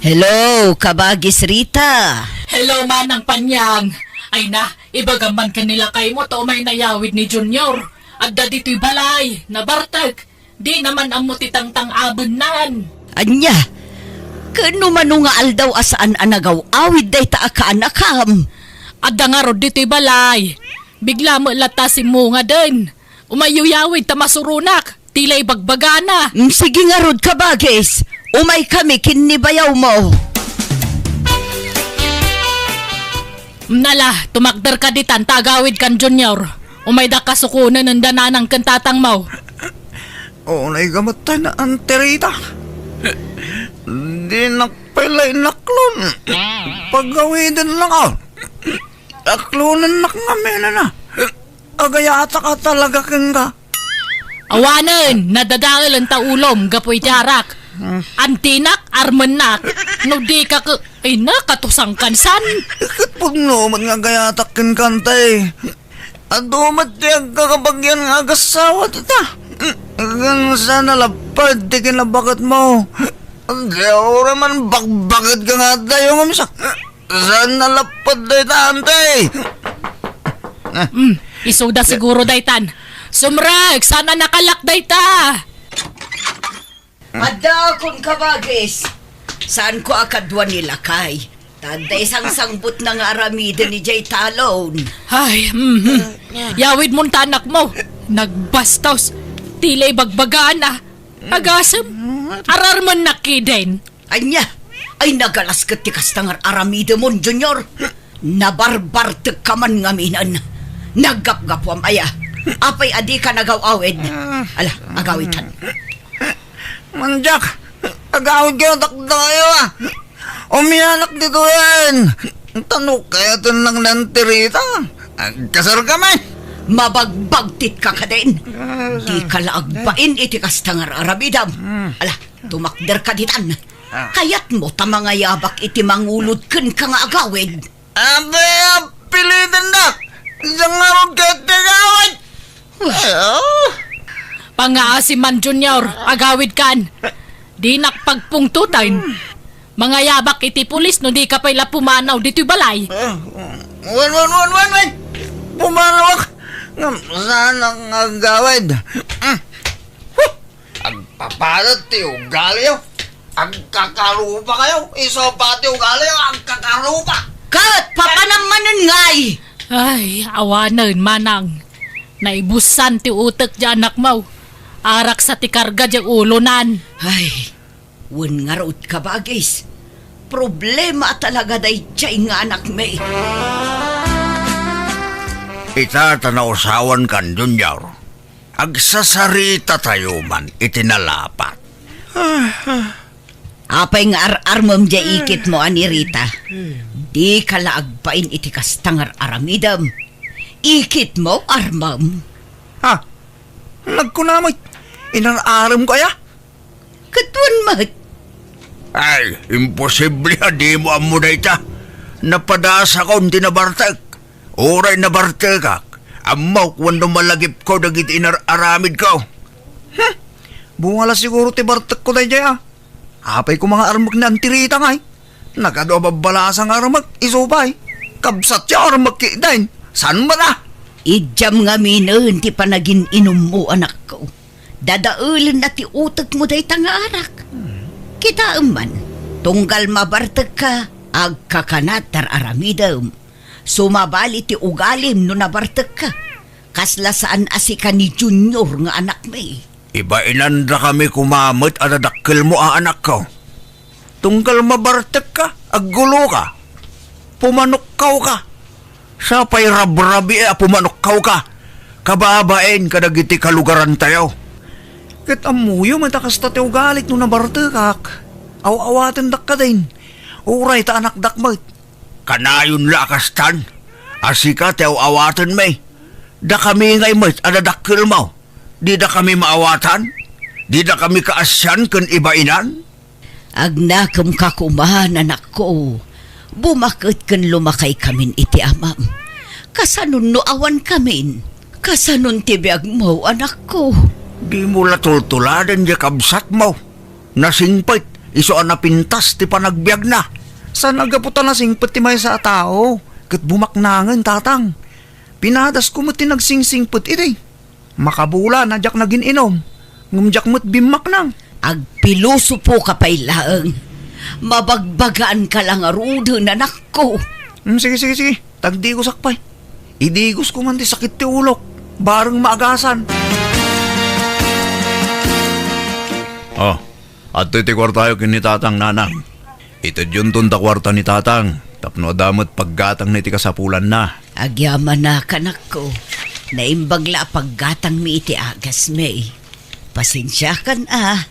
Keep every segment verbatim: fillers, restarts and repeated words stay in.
Hello, kabagis Rita. Hello, Manang Panyang. Ay na, ibagam man ken ni lakaymo ta umay nayawid ni Junior. Adda ditoy balay, nabartek. Di naman ammo ti tangtang-abennan. Ania? Ken no mano nga aldaw a saan a nagaw-awid dayta a kaanakam? Adda ngarud ditoy balay. Bigla met latta simmungaden. Umayyo yawid ta masuronak. Ti lay bagbagana. Mm, sige ngarud, kabagis. Umay kami ken ni bayawmo. Nala, tumakder ka ditan ta agawid kan Junior. Umayda kasukonen enda nanang ken tatangmo. Unay ka met ta na, Auntie Rita. Dinak pay la inaklon. Pagawiden lang, ah. Aklonennak ngamin, ana. Agayatak a talaga kenka. Awanen, nadadaelen ta ulom gapu iti arak. Hmm. Antinak, armennak. No di ka ke-, ay na, katusang kansan. Ket pudno met nga agayatak kenka, Auntie. Adu met ti agkakabagian nga agassawa dita. Ken saan a lapad ti kinabaketmo. Di uray man bakbaket ka nga adda, ngem sa-, saan a lapad dayta, Auntie. Hmm, isuda siguro daytan. Sumrek, saan a nakalak dayta? Addaakon, kabagis. Saanko a kadua ni lakay. Ta adda isangsangbutna nga aramiden idiay talon. Ay, mhm. Yawidmon ta anakmo. Nagbastos. Ti lay bagbagana. Agasem. Ararmennak kiden. Ania? Ay, nagalas ket ti kasta nga ar-aramidemon, Junior. Nabarbartekka man ngaminen. Naggapgapuam aya. Apay a dika nagaw-awid? Ala, agawidtan. Mandiak, agawidkayo dakdakayo, ah. Umianak ditoyen. Ta no kayaten lang ni Auntie Rita, agkasarkami. Mabagbagtitka kadin. Dika la agbain iti kasta nga ar-aramidem. Ala, tumakderka ditan. Kayatmo ta mangayabak iti mangulod kenka nga agawid? Apay a pilitendak? Diak ngarud ket ti agawid. Ay, ah. Pangngaasim man, Junior, agawidkan. Dinak pagpungtoten. Mangayabak iti pulis no dika pay la pumanaw ditoy balay. Ah, wen, wen, wen, wen, wen. Pumanawak. Ngem saanak nga agawid. Mm. Huh! Agpapadet ti ugaliyo. Agkakarupakayo. Isu pay ti ugaliyo, agkakarupa. Ket papanam manen ngay? Ay, awanen, manang. Naibusan ti utek ti anakmo. Araksa ti karga ti ulonan. Ay, wen ngarud, kabagis. Problema talaga daydiay nga anakmi. Ita ta nausawankan, Junior. Agsasaritatayo man iti nalapat. Apay nga ar-armem diay ikitmo a ni Rita? Dika la agbain iti kasta nga ar-aramidem. Ikitmo, armem. Ha? Nagkuna met, inar-aremko aya? Ket wen met. Ay, imposible a dimo ammo dayta. Napadasakon ti nabartek. Uray nabartekak, ammok wenno malagipko dagiti inar-aramidko. Hmm, bunga la siguro ti bartekko daydiay, a. Apay koma nga armek ni Auntie Rita ngay? Nagadu a babbalasa nga armek, isu pay. Kabsatyo armek ketdin. Saan met a? Idiam ngaminen ti panagin-inummo, anakko. Dadaelenna ti utekmo dayta nga arak. Kitaem man, tunggal mabartekka, agkakanat ti ar-aramidem. Sumabali ti ugalim no nabartekka. Kasla saan a sika ni Junior nga anakmi. Ibainandakami koma met a dadakkelmo a anakko. Tunggal mabartekka, agguloka, pumanokkawka. Sapay rabrabii a pumanokkawka, kababain kadagiti kalugarantayo. Ket ammoyo met a kasta ti ugalik no nabartekak. Aw-awatendak kadin. Uray ta anakdak met. Kanayon la a kastan, a sika ti aw-awatenmi. Dakami ngay met a dadakkelmo. Didakami maawatan? Didakami kaasian ken ibainan? Agnakemka koma, anakko. Bumaket ken lumakaykamin iti amam. Kasanon no awankamin? Kasanon ti biagmo, anakko? Dimo la tultuladen diay kabsatmo. Nasingpet, Isu a napintas ti panagbiagna. Saan a gapu ta nasingpet ti maysa a tao, ket bumaknangen, Tatang. Pinadasko met ti nagsingsingpet idi. Makabulan a diak nagin-inum, ngem diak met bimmaknang. Agpilosopoka pay laeng. Mabagbagaanka la ngaruden, anakko. Hmm, sige, sige, sige. Tagdigosak pay. Idigosko man ti sakit ti ulok. Bareng maagasan. Oh, adtoy ti kuartayo ken ni Tatang, Nanang. Itedyonton ta kuarta ni Tatang tapno adda met paggatangna iti kasapulanna. Agyamanak, anakko. Naimbag la a paggatangmi iti agasmi. Pasensiakan a,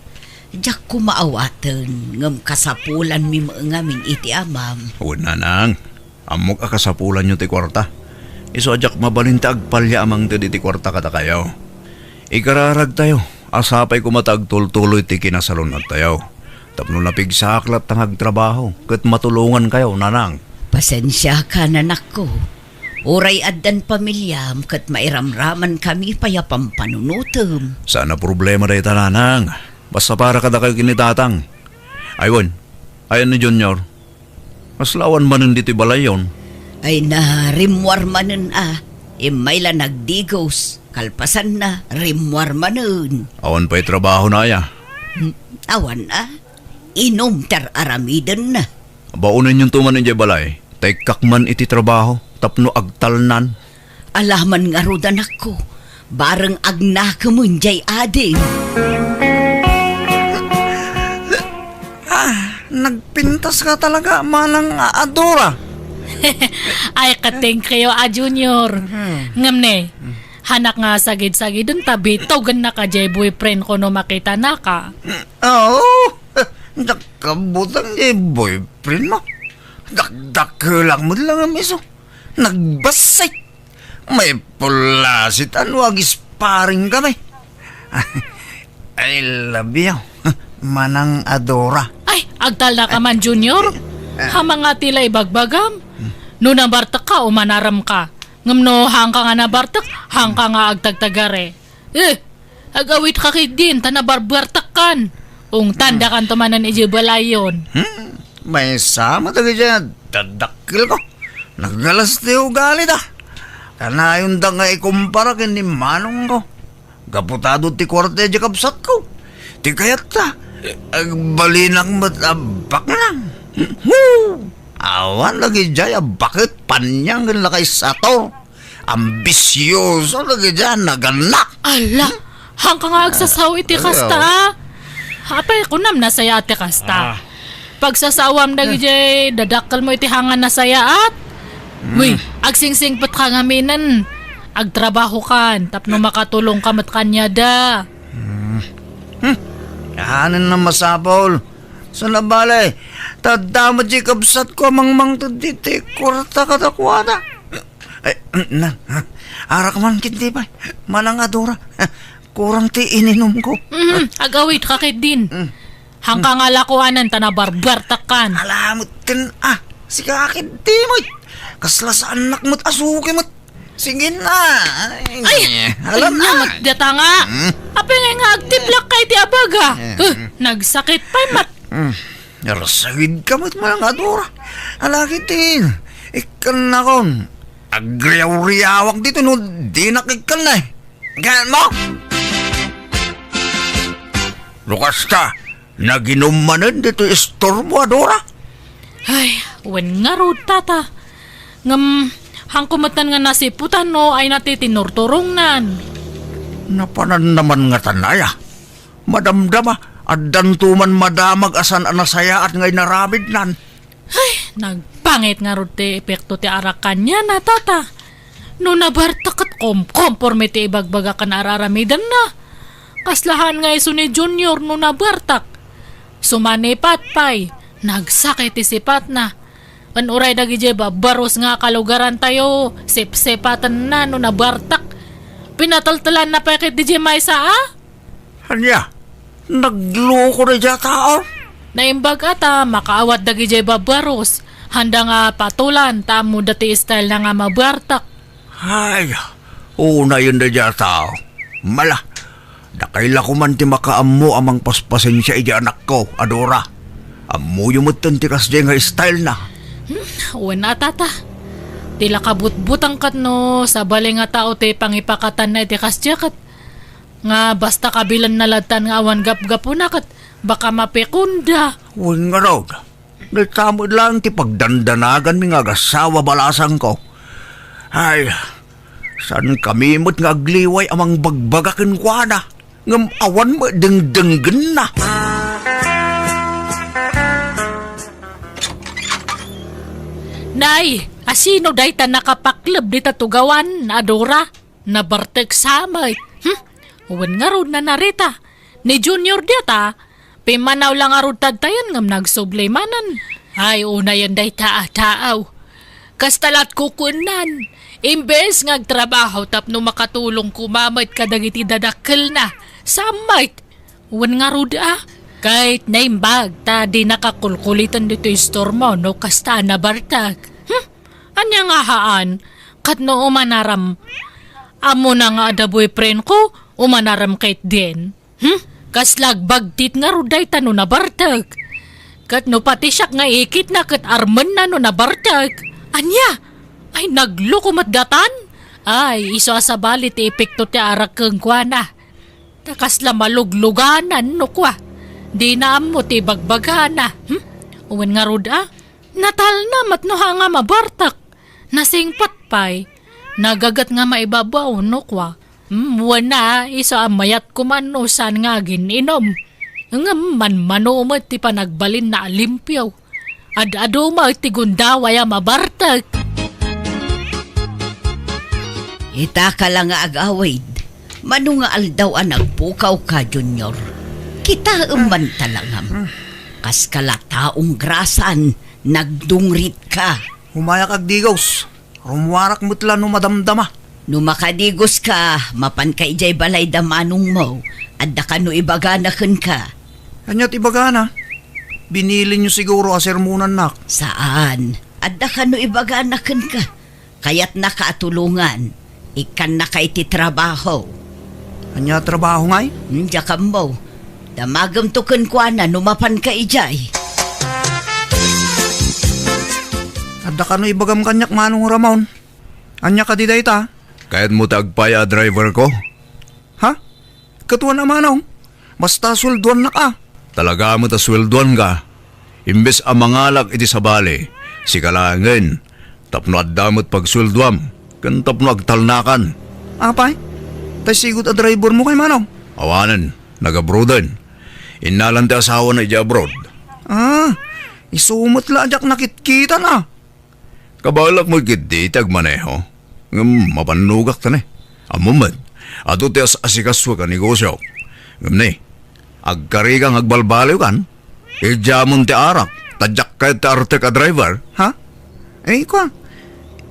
diak koma awaten, ngem kasapulanmi met ngamin iti amam. Wen, Nanang, ammok a kasapulanyo ti kuarta. Isu a diak mabalin ti agpalya a mangted iti kuarta kadakayo. Ikararagtayo a sapay koma ta agtultuloy ti kinasalun-attayo tapno napigsaak latta nga agtrabaho ket matulongankayo, Nanang. Pasensiakan, anakko. Uray addan pamiliam ket mairamramankami pay a pampanunotem. Saan a problema dayta, Nanang. Basta para kadakayo ken ni Tatang. Ay wen, ayan ni Junior? Kasla awan manen ditoy balayyon? Ay na, rimmuar manen a. Immay la nagdigos. Kalpasanna, rimmuar manen. Awan pay trabahona aya? Hmm, awan a. Inum ti ar-aramidenna. Baonenyon to man idiay balay, ta ikkak man iti trabaho tapno agtalnan. Alaman ngarud, anakko, bareng agnakemen diay adim. Ah, nagpintas ka talaga, manang a-, Adora. Ay, katengkayo a Junior. Hmm. Ngem ne, hanak nga sagid-sagiden ta bitogennak a diay boyfriend ko no makitanaka. Oo, dakabutang diay boyfriend mo. Dakdakelak met lang a miso. Nagbassit. Maipullasit a no agisparing kami. I love you, manang Adora. Ay, agtalna ka man, Junior. Ah. Ha, mangati la ibagbagam. No nabartek ka o manaram ka. Ngem no haanka nga nabartek, haanka nga agtagtagare. Eh, agawid ka ketdin, ta nabarbartek kan. Ungtan, hmm, dakan to manen idiay balayyon. Hmm, maysa met dagiti a dadakkel ko. Nagalas ti ugali da. Kanayon da nga ikumpara ken ni manong ko. Gapu ta adu ti kuarta idiay kabsat ko. Ti kayat ta, agbalinak met a baknang. Hu! Awan lagi diay a baket paniang ken lakay sator. Ambisioso lagi diay a nagannak. Ala, haanka nga agsasao iti kasta, ah. Apay, kunam nasayaat ti kasta. Ah. Pagsasaoam dagidiay dadakkelmo iti haanka nasayaat. Hmm. Uy, agsingsingpet ka ngaminen. Agtrabaho kan tapno makatulong ka met kaniada. Hmm. Hmm. Anen a masapul. Saan a bale, ta adda met diay kabsat ko a mangmangted iti kuarta kadakuada. Ay, na, arak man ketdi pay, manang Adora. Kurang ti ininumko. Mm, agawid ka ketdin. Mm. Haanka nga lakuanen ta nabarbartek kan. Ala met ken, ah, sika ketdi met. Kasla saannak met a suki met. Sige na. Ay, alam na. Met data nga. Hmm? Apay nga agtiplak ka iti abaga? Eh, huh, hmm. Nagsakit pay met. Hmm. Narsagid ka met, manang Adora. Ala ketdin. Ikkannakon. Agriaw-riawak dito no dinak ikkanna, eh. Gaan mo? No kasta, naginum manen ditoy istormo, Adora? Ay, wen ngarud, tata. Ngem, haanko metten nga nasiputan no ay nati ti nurturongnan. Napanannaman ngatan aya. Madamdama, addanto man madamag a saan a nasayaat nga inaramidnan. Ay, nagpangit ngarud ti epekto ti arak kaniana, tata. No nabartek ket kom-, komporme ti ibagbaga ken ar-aramidenna. Kasla haan nga isu ni Junior no nabartek. Sumanipat pay, nagsakit ti sipatna. Ken uray dagidiay babbarus nga kalugarantayo, sipsipatenna no nabartek. Pinateltelanna pay ketdi diay maysa a? Ania? Nagloko daydiay a tao? Naimbag a ta makaawat dagidiay babbarus. Haanda nga patolan ta ammoda ti style na nga mabartek. Ay, unayen daydiay a tao. Mala, dakay la koman ti makaammo a mangpaspasensia idiay anakko, Adora. Ammoyo metten ti kasdiay nga style na. Hmm, wen a, tata. Ti la kabutbutang ket no sabali nga tao ti pangipakatanna iti kasdiay ket nga basta kabilenna lattan nga awan gapgapuna ket baka mapikonda. Wen ngarud, dayta met laeng ti pagdandanaganmi nga agassawa balasangko. Ay, saankami met nga agliway a mangbagbaga kenkuana, ngem awan met dengdenggenna. Nay, asino dayta nakapakleb dita tugawan, a Dora? Nabartek sa met. Hmm? Wen ngarud, Nanang Rita. Ni Junior dita, pimmanaw la ngarud tadtayen ngem nagsubli manen. Ay, unayen dayta a taaw. Kasta lat kukuennan. Imbes nga agtrabaho tapno makatulong koma met kadagiti dadakkelna, sa met. Wen ngarud a, ket naimbag ta di nakakulkuliten ditoy istormo no kasta a nabartek. Hmm? Ania nga haan? Ket no umanaram, ammona nga adda boyfriend ko, umanaram ketdin. Hmm? Kasla agbagtit ngarud dayta no nabartek. Ket no pati siak nga ikitna ket armenna no nabartek. Ania? Ay, nagloko met datan? Ay, isu a sabali ti epekto ti arak kenkuana. Ta kasla malugluganan no kua. Dina ammo ti ibagbagana. Hmm? Wen ngarud a, natalna met no haan nga mabartek. Nasingpet pay. Nagaget nga maibabaw no kua. Hmm, wen a, isu a mayat koma no saan nga agin-inom. Ngem manmano met ti panagbalinna a limpio. Ad-adu met ti gundaway a mabartek. Ita ka la nga agawid, mano nga aldaw a nagpukawka, Junior? Kitaem man talangam. Kaska la taong grasan, nagdungritka. Umayak agdigos. Rummuarak met la no madamdama. No makadigoska, mapanka idiay balay da manongmo. Adda kano ibagana kenka. Ania ti ibagana? Binilinyo siguro a sermonannak. Saan. Adda kano ibagana kenka. Kayatnaka a tulongan. Ikkannaka iti trabaho. Ania a trabaho ngay? Hmm, diak ammo. Damagemto kenkuana no mapanka idiay. Adda kano ibagam kaniak, Manong Ramon? Ania kadi dayta? Kayatmo ti agpay a driver ko? Ha? Ket wen a, Manong. Basta sueldoannak a. Talaga met a sueldoanka. Imbes a mangalak iti sabali, sika laengen, tapno adda met pagsueldoam, ken tapno agtalnakan. Apay? Tay sigud a drivermo kay, Manong? Awanen, nag-abroaden. Innalan ti asawana idiay abroad. Ah, isu met la a diak nakitkitan a. Kabaelak met ketdi ti agmaneho. Ngem mabannogak ta ne. Ammom met, adu ti as-asikasoek a negosiok. Ngem ne, agkarika nga agbalbaliwkan. Idiamon ti arak, ta diak kayat ti artek a driver. Ha? Ay, kua.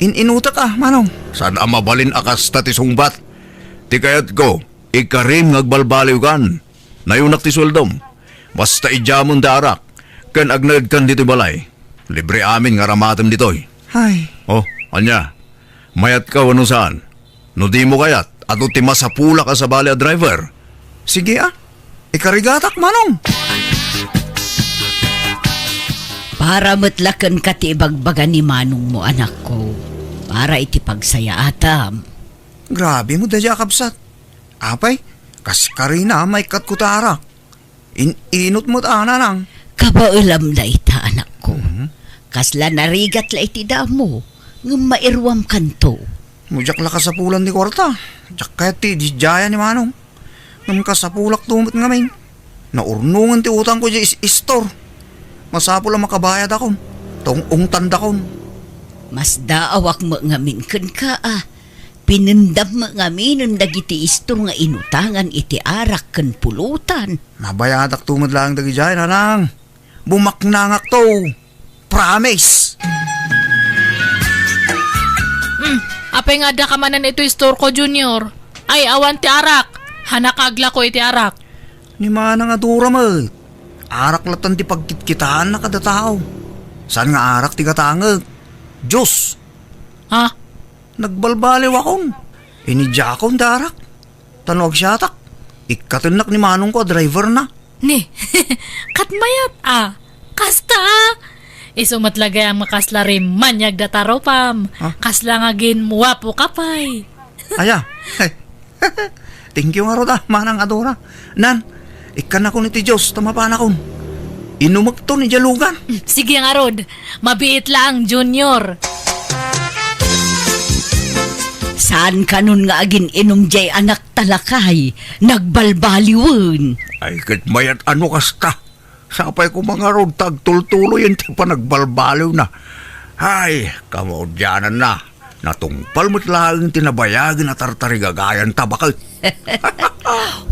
In-inutek a, Manong. Saan a mabalin a kasta ti sungbat? Ti kayatko, ikarim nga agbalbaliwkan. Nayunak ti sueldom. Basta idiamon ti arak, ken agnaedkan ditoy balay. Libre amin nga aramatem ditoy. Ay. Oh, ania? Mayatka wenno saan? No dimo kayat, adu ti masapulak a sabali a driver. Sige a. Ikarigatak, Manong. Para met la kenka ti ibagbaga ni manongmo, anakko. Para iti pagsayaatam. Grabe mo, daydiay a kabsat. Apay, kas karina, maikkatko ti arak. In-inut met a, Nanang. Kabaelam dayta, anakko. Mhm. Kasla narigat la iti damo, ngem mairuamkanto. No diak la kasapulan ti kuarta, diak kayat ti ididiayan ni Manong. Ngem kasapulakto met ngamin. Naurnongen ti utangko idiay is-, istor. Masapul a makabayadakon. Ta ung-ungtandakon. Masdaawak met ngamin kenka a. Pinendam met ngaminen dagiti istor nga inutangan iti arak ken pulutan. Mabayadakto met laeng dagidiay, Nanang. Bumaknangakto. Promise. Hmm, apay nga addaka manen iti istorko, Junior? Ay, awan ti arak. Hanaka aglako iti arak. Ni manang a Dora met. Arak latan ti pagkitkitaanna kada tao. Saan nga arak ti gatangek? Diyos. Ha? Nagbalbaliwakon. Inidiakon ti arak. Ta no agsiatak, ikkatennak ni manongko a driverna. Ni, ket mayat a, Asta! Isu met la gayam nga kasla rimmaniag data rupam. Ha? Kasla nga agin-uwapoka pay. Aya. Thank you ngarud a, Manang Adora. Nan, ikkannakon iti Dios ta mapanakon. Inumekton idiay lugan. Sige ngarud, mabiit laeng, Junior. Saan kanon nga agin-inum diay anakta, lakay? Nagbalbaliwen. Ay, ket mayat a no kasta. Sapay koma ngarud ta agtultuloyen ti panagbalbaliwna. Ay, kamaudiananna, natungpal met laeng ti nabayagen a tartarigagayanta baket.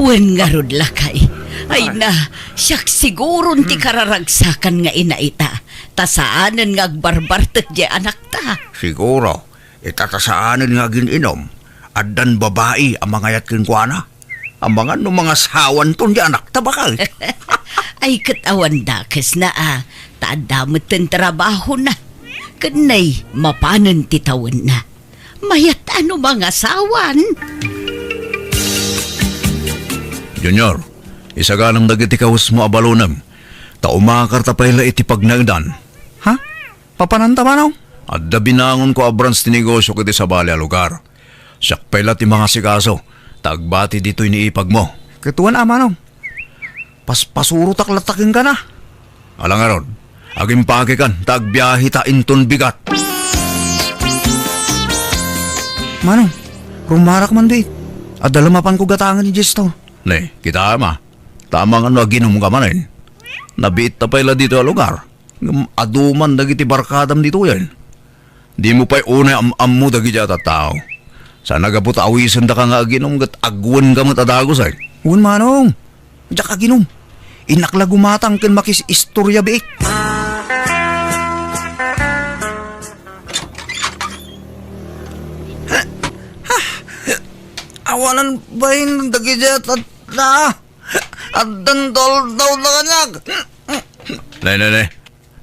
Wen ngarud, lakay. Ay. Ay na, siak siguron ti kararagsakan nga ina ita, ta saanen nga agbarbartek diay anakta. Siguro, ita ta saanen nga agin-inum, addan babai a mangayat kenkuana. Amangan no mangasawanton diay anakta baket. Ay, ket awan dakesna a, ta adda metten trabahona. Ken nay, mapanen ti tawenna. Mayat a no mangasawan. Junior, isaganam dagiti kawesmo a balonem, ta umakarta pay la iti pagnaedan. Ha? Papananta, Manong? Adda binangonko a branch ti negosio iti sabali a lugar. Siak pay la ti mangasikaso, ta agbati ditoy ni ipagmo. Ket wen a, Manong. Paspasurotak latta kenka na. Ala ngarud, agimpakekan, ta agbiaheta inton bigat. Manong, rumarak man di. Adda la mapanko gatangen idiay store. Ne, kitaem a. Ta amangan no aginumka manen. Nabiitta pay la ditoy a lugar. Ngem adu man dagiti barkadam ditoyen. Dimo pay unay am-ammo dagiti a tattao. Saan a gapu ta awisendaka nga aginum ket agwenka met a dagusen. Wen, Manong. Diak aginum. Innak la gumatang ken makis-istorya biit. Awanan bain dagiti a tattao. Addan toldaw da kaniak. Nay, nay, nay.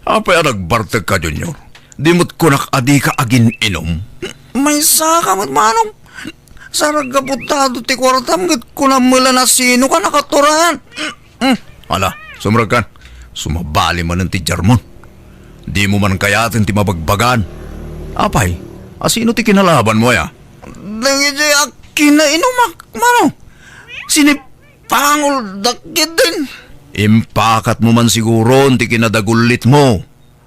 Apay a nagbartekka, Junior? Di met kunak a dika agin-inum? Maysaka met, Manong. Sarag a putado ti kuartam ket kunam met la no sinoka nakaturayan. Ala, sumrekkan. Sumabali manen ti jarmon. Dimo man kayaten ti mabagbagaan. Apay, a sino ti kinalabanmo aya? Dagiti a kinainumak, Manong. Sinip- Panguldak ketdin. Impakatmo man siguron ti kinadagullitmo.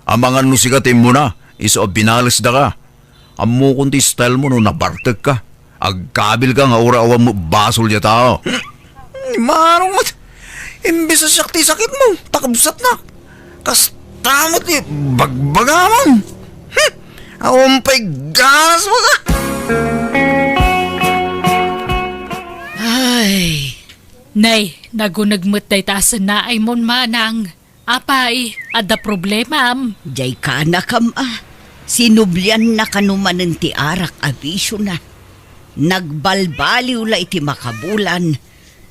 Amangan no sika ti immuna, isu a binalesdaka. Ammokon ti stylemo no nabartekka. Agkabilka nga uray awan met basol diay tao. Manong met, imbes a siak ti sakitmo, ta kabsatnak. Kasta met ti bagbagamon. Hmm. Awan pay ganas mo ka. Ay. Nay, naguneg met dayta a sennaaymo, manang. Apay, adda problemam? Diay kaanakam a. Sinublianna kano manen ti arak a bisiona. Nagbalbaliw la iti makabulan,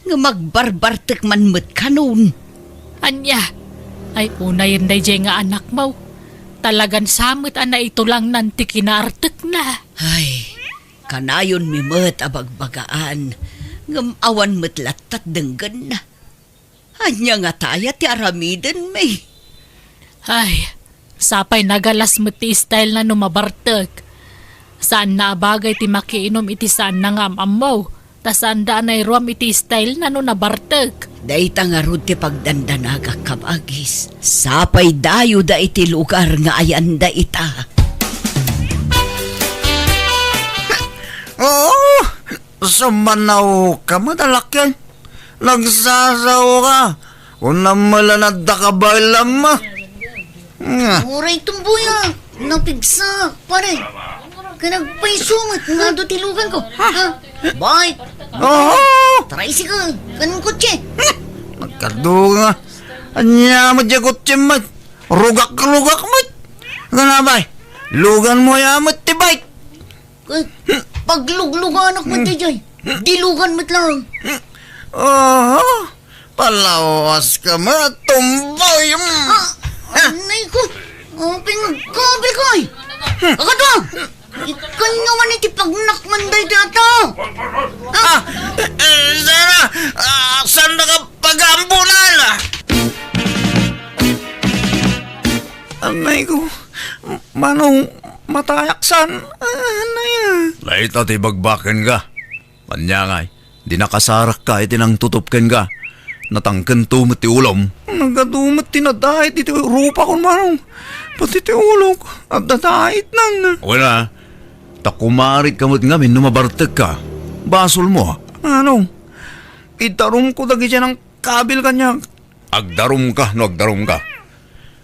ngem agbarbartek man met kanon. Ania? Ay, unayen daydiay nga anakmo. Talagan sa met a naitulangnan ti kinaartekna. Ay, kanayonmi met a bagbagaan, ngem awan met lattat denggenna. Ania ngata aya ti aramidenmi? Ay, sapay nagalas met ti stylena no mabartek. Saanna a bagay ti makiinum iti saanna nga am-ammo, ta saanda a nairuam iti stylena no nabartek. Dayta ngarud ti pagdandanagak, kabagis. Sapay dayoda iti lugar nga ayanda ita. Oo, sumanawka met a lakian. Nagsasaoka. Kunam met la no adda kabaelam. Nga. Uray tumboya, napigsa, pare. Kanagpayso met nga adu ti lugan ko. Ha? Bike. Oo. Tricycle. Kanang kotse. Nagkaduga. Ania met diay kotsem met. Rugak-rugak met. Kanabay, luganmo aya met ti bike. Eh, paglugluganak met daydiay. Dilugan met lang. Aha, palawaska met, tumboy. Ah, anay ko. Oh, pinagkabil ko, ay. Kakadwa. Ikan nyo man iti pagnakman daydiay a tao. Ah, eh, Sara, ah, saan na ka pag-aambunan? Nay ko, Manong, matayak san. Ah, nay, ah. Layta ti bagbaken ka. Ania ngay, di nakasarakka iti nangtutup kenka. Natangkento met ti ulom. Nagadu met ti nadait iti rupakon, Manong. Pati ti ulok, adda daitnan. Wen a, ta kumaritka met ngamin no mabartekka. Basolmo. Manong, idarumko dagiti nangkabil kaniak. Agdarumka no agdarumka.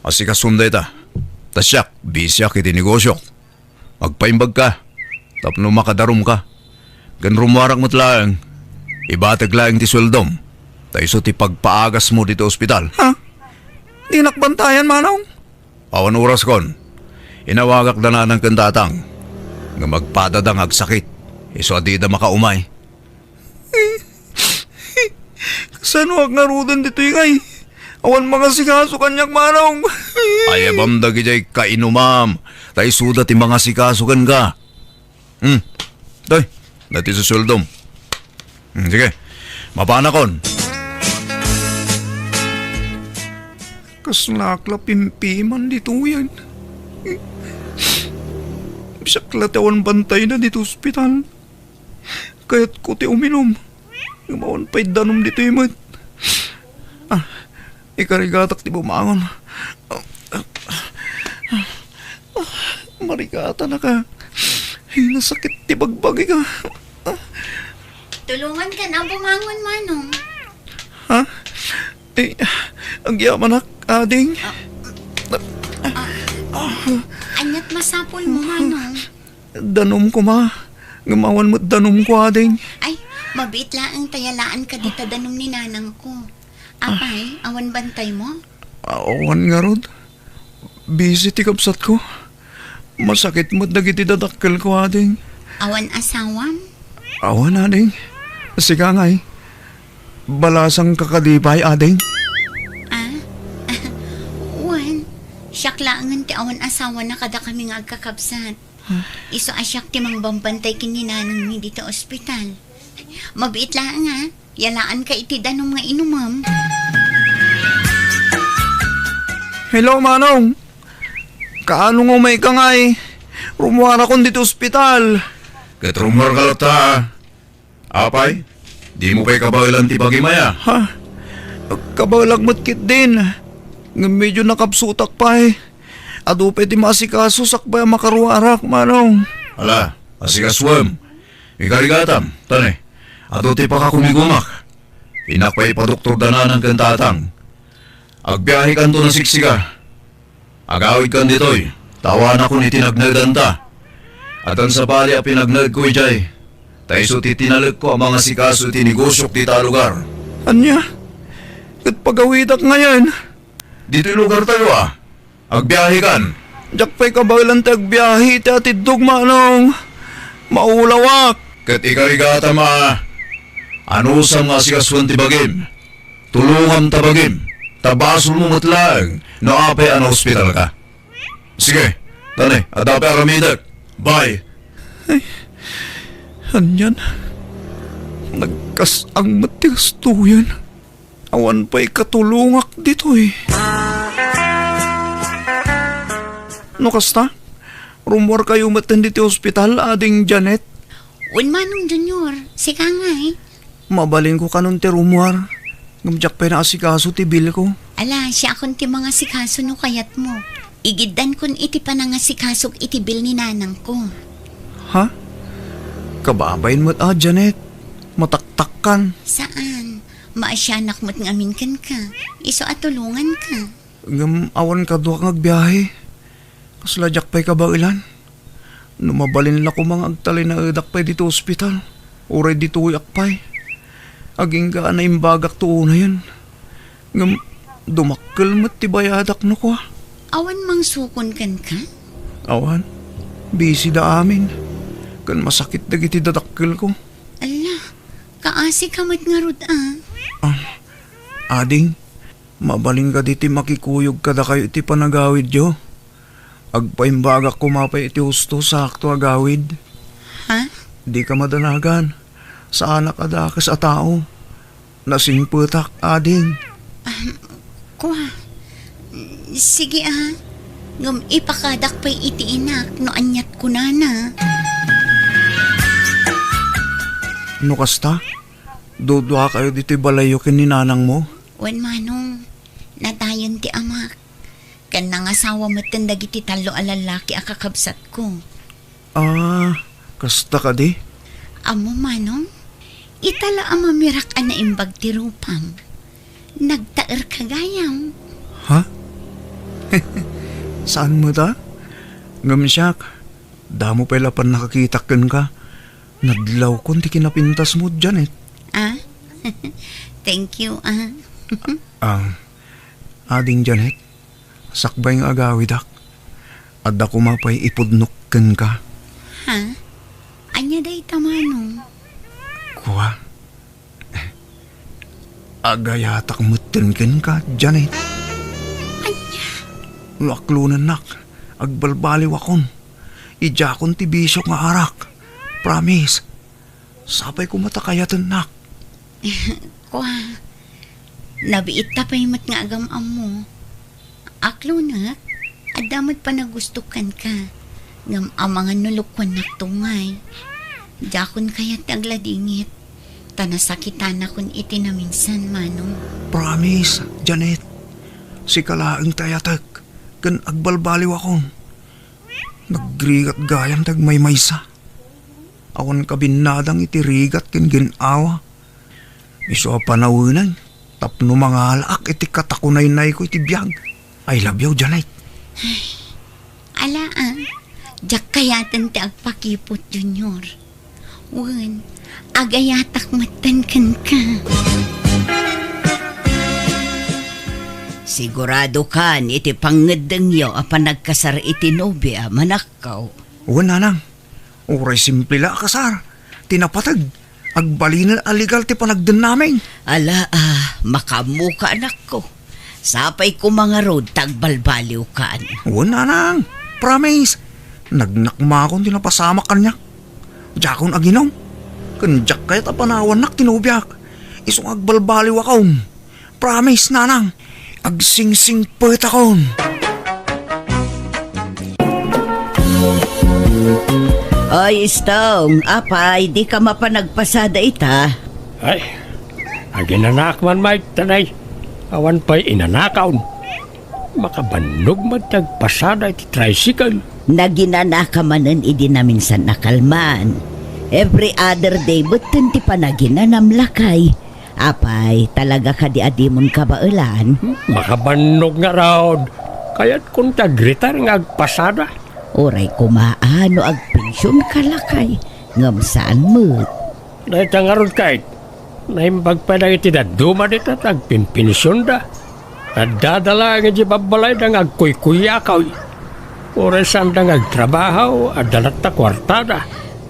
Asikasom dayta. Ta siak, bisiak iti negosiok. Agpaimbagka tapno makadarumka. Ken rummuarak met laeng, ibatek laeng ti sueldom, ta isu ti pagpaagasmo ditoy ospital. Ha? Dinak bantayan, Manong? Awan oraskon. Inawagak da nanang ken tatang. Ngem agpadada nga agsakit. Isu a dida makaumay. Kasanoak ngaruden ditoy ngay? Awan mangasikaso kaniak, Manong. Ayabam dagidiay kainumam, ta isuda ti mangasikaso kenka. Hmm. Toy, dati susueldom. Hmm, sige, mapanakon. Kaslaak la pimpiman ditoyen. Siak la ti awan bantayna ditoy ospital. Kayatko ti uminum. Ngem awan pay danom ditoy met. Ah, ikarigatak ti bumangon. Marigatan a ka. Ay, nasakit ti bagbagik a. Tulonganka a bumangon, Manong. Ha? Eh, agyamanak, ading. Ah, ah, aniat masapulmo, Manong? Danom koma. Ngem awan met danomko, ading. Ay, mabiit laeng ta yalaanka dita danom ni nanangko. Apay, awan bantaymo? Awan ngarud. Busy ti kabsatko. Masakit met dagiti dadakkelko, ading. Awan asawam? Awan, ading. Sika ngay. Balasangka kadi pay, ading? Ah? Wen, siak laengen ti awan asawana kadakami nga agkakabsat. Isu a siak ti mangbambantay ken ni nanangmi dita ospital. Mabiit laeng a, yalaanka iti danom nga inumem. Hello, Manong. Kaano nga umayka ngay? Rummuarakon dita ospital. Ket rummuarka latta. Apay, dimo pay kabaelan ti bagim aya? Ha? Kabaelak met ketdin. Ngem medio nakabsutak pay. Adu pay ti maasikaso sakbay a makaruarak, Manong. Ala, asikasuem. Ikarigatam, tane. Adu ti pakakumigumak. Innak pay ipadoktor da nanang ken tatang. Agbiahekanto a siksika. Agawidkan ditoy, ta awanakon iti nagnaedanta. Addan sabali a pinagnaedko idiay, ta isu ti tinalekko a mangasikaso iti negosiok dita lugar. Ania? Ket pagawidak ngayen? Ditoy lugartayo a. Agbiahekan. Diak pay kabaelan ti agbiahe iti atiddog, Manong. Maulawak. Ket ikarigatam a, anusam nga asikasuen ti bagim? Tulongam ta bagim, ta basolmo met laeng no apay a naospitalka. Sige, tane, adda pay aramidek. Bye. Ay, anian? Nagkas-ang met ti gastoyen. Awan pay katulongak ditoy. No kasta, rummuarkayo met ditoy ospital, Ading Janet? Wen, Manong Junior, sika ngay. Mabalinko kanon ti rummuar, ngem diak pay naasikaso ti bilko. Ala, siakon ti mangasikaso no kayatmo. Igiddankon iti panangasikasok iti bil ni nanangko. Ha? Kababain met a, Janet. Mataktakkan. Saan. Maasianak met ngamin kenka. Isu a tulonganka. Ngem awan kaduak nga agbiahe. Kasla diak pay kabaelan. No mabalin la koma nga agtalinaedak pay ditoy ospital, uray ditoyak pay. Agingga a naimbagakto unayen. Ngem dumakkel met ti bayadak no kua. Awan mangsukon kenka? Awan. Busy da amin. Ken masakit dagiti dadakkelko. Alla, kaasika met ngarud a. Ah, ading, mabalin kadi ti makikuyog kadakayo iti panagawidyo? Agpaimbagak koma pay iti husto sakto a gawid. Ha? Dika madanagan. Saanak a dakes a tao. Nasingpetak, ading. Ahem, kua. Sige, a. Ngem ipakadak pay iti inak no aniat kunana. No kasta, duduakayo ditoy balayyo ken ni nanangmo? Wen, Manong, nadayon ti amak. Ken nangasawa metten dagiti tallo a lallaki a kakabsatko. Ah, kasta kadi? Ammo, Manong, ita la a mamirak a naimbag ti rupam. Nagtaerka gayam. Ha? Saan met a? Ngem siak, damo pay la pannakakitak kenka. Nadlawkon ti kinapintasmo, Janet. Ah? Thank you, ah. Ah, ading Janet, sakbay nga agawidak, adda koma pay ipudnok kenka. Ha? Ania dayta, Manong? Kua, agayatak metten kenka, Janet. Ania? No aklonennak, agbalbaliwakon. Idiakon ti bisiok nga arak. Promise. Sapay koma ta kayatennak. Kua, nabiitta pay met nga agam-ammo. Aklonek, adda met panagustok kenka. Ngem amangan no lokoannakto ngay. Diakon kayat ti agladingit. Ta nasakitanakon iti naminsan, Manong. Promise, Janet. Sika laeng ti ayatek, ken agbalbaliwakon. Nagrigat gayam ti agmaymaysa. Awan kabinnadang iti rigat ken gin-awa. Isu a panawenay tapno mangalaak iti katakunaynayko iti biag. I love you, Janet. Ala, ah. Diak kayaten ti agpakiput, Junior. Wen, agayatak metten kenka. Sigurado kan iti pangngeddengyo a panagkasar iti nobia, manakkaw? Wen, nanang. Uray simple la a kasar ti napateg, agbalinen a legal ti panagdennamin. Ala, ah, makaammoka, anakko. Sapay koma ngarud ta agbalbaliwkan. Wen, nanang. Promise. Nagnakmakon ti napasamak kaniak. Diakon aginom. Ken diak kayat a panawannak ti nobiak. Isu nga agbalbaliwakon. Promise, nanang. Agsingsingpetakon. Oy, Stong, apay, dika mapan agpasada ita? Ay, aginanaak man, Mike, tanay. Awan pay inanakaon. Makabannog met ti agpasada iti tricycle. Naginanaka manen idi naminsan a kalman. Every other day metten ti panaginanam, lakay. Apay, talaga kadi a dimon kabaelan? Makabannog ngarud. Kayatkon ti agretire nga agpasada. Uray koma a no agpensionka, lakay, ngem saan met. Dayta ngarud, Kate. Naimbag pay dagiti dadduma dita ti agpinpensionda. Addada laeng idiay babbalayda nga agkuykuyakaw. Uray saanda nga agtrabaho, adda latta kuartada.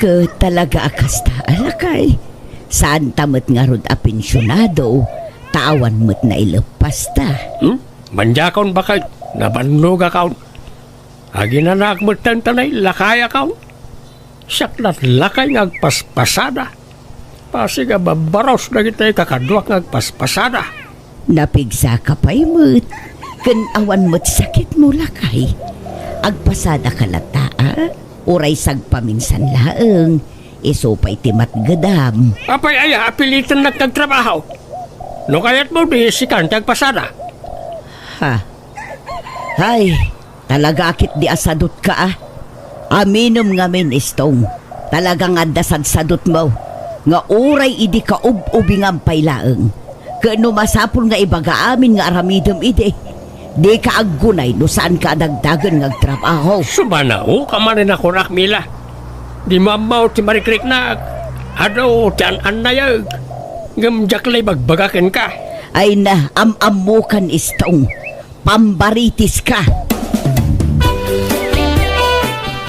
Ket talaga a kasta, lakay. Saanta met ngarud a pensionado, ta awan met naileppasta. Hmm? Madiakon, baket, nabannogakon. Aginanaak metten ta nailakayakon. Siak latlakay nga agpaspasada. Basig a babbaros dagiti kakaduak nga agpaspasada. Napigsaka pay met, ken awan met sakitmo, lakay. Agpasadaka latta, a? Uray sagpaminsan laeng, isu pay ti matgedam. Apay aya a pilitennak nga agtrabaho? No kayatmo, di sikan ti agpasada. Ha? Hay, talaga a ketdi a sadutka, a. Aminem ngamin, Stong. Talaga nga adda sadsadutmo nga uray idi kaub-ubingam pay laeng. Ket no masapul nga ibaga amin nga aramidem idi, dika aggunay no saanka a dagdagen nga agtrabaho. Sumanaoka manen a kunak, Mila. Dimo ammo ti marikriknak. Adu ti an-annayek. Ngem diak la ibagbaga kenka. Ay na, am-ammokan, Stong. Pambaritiska.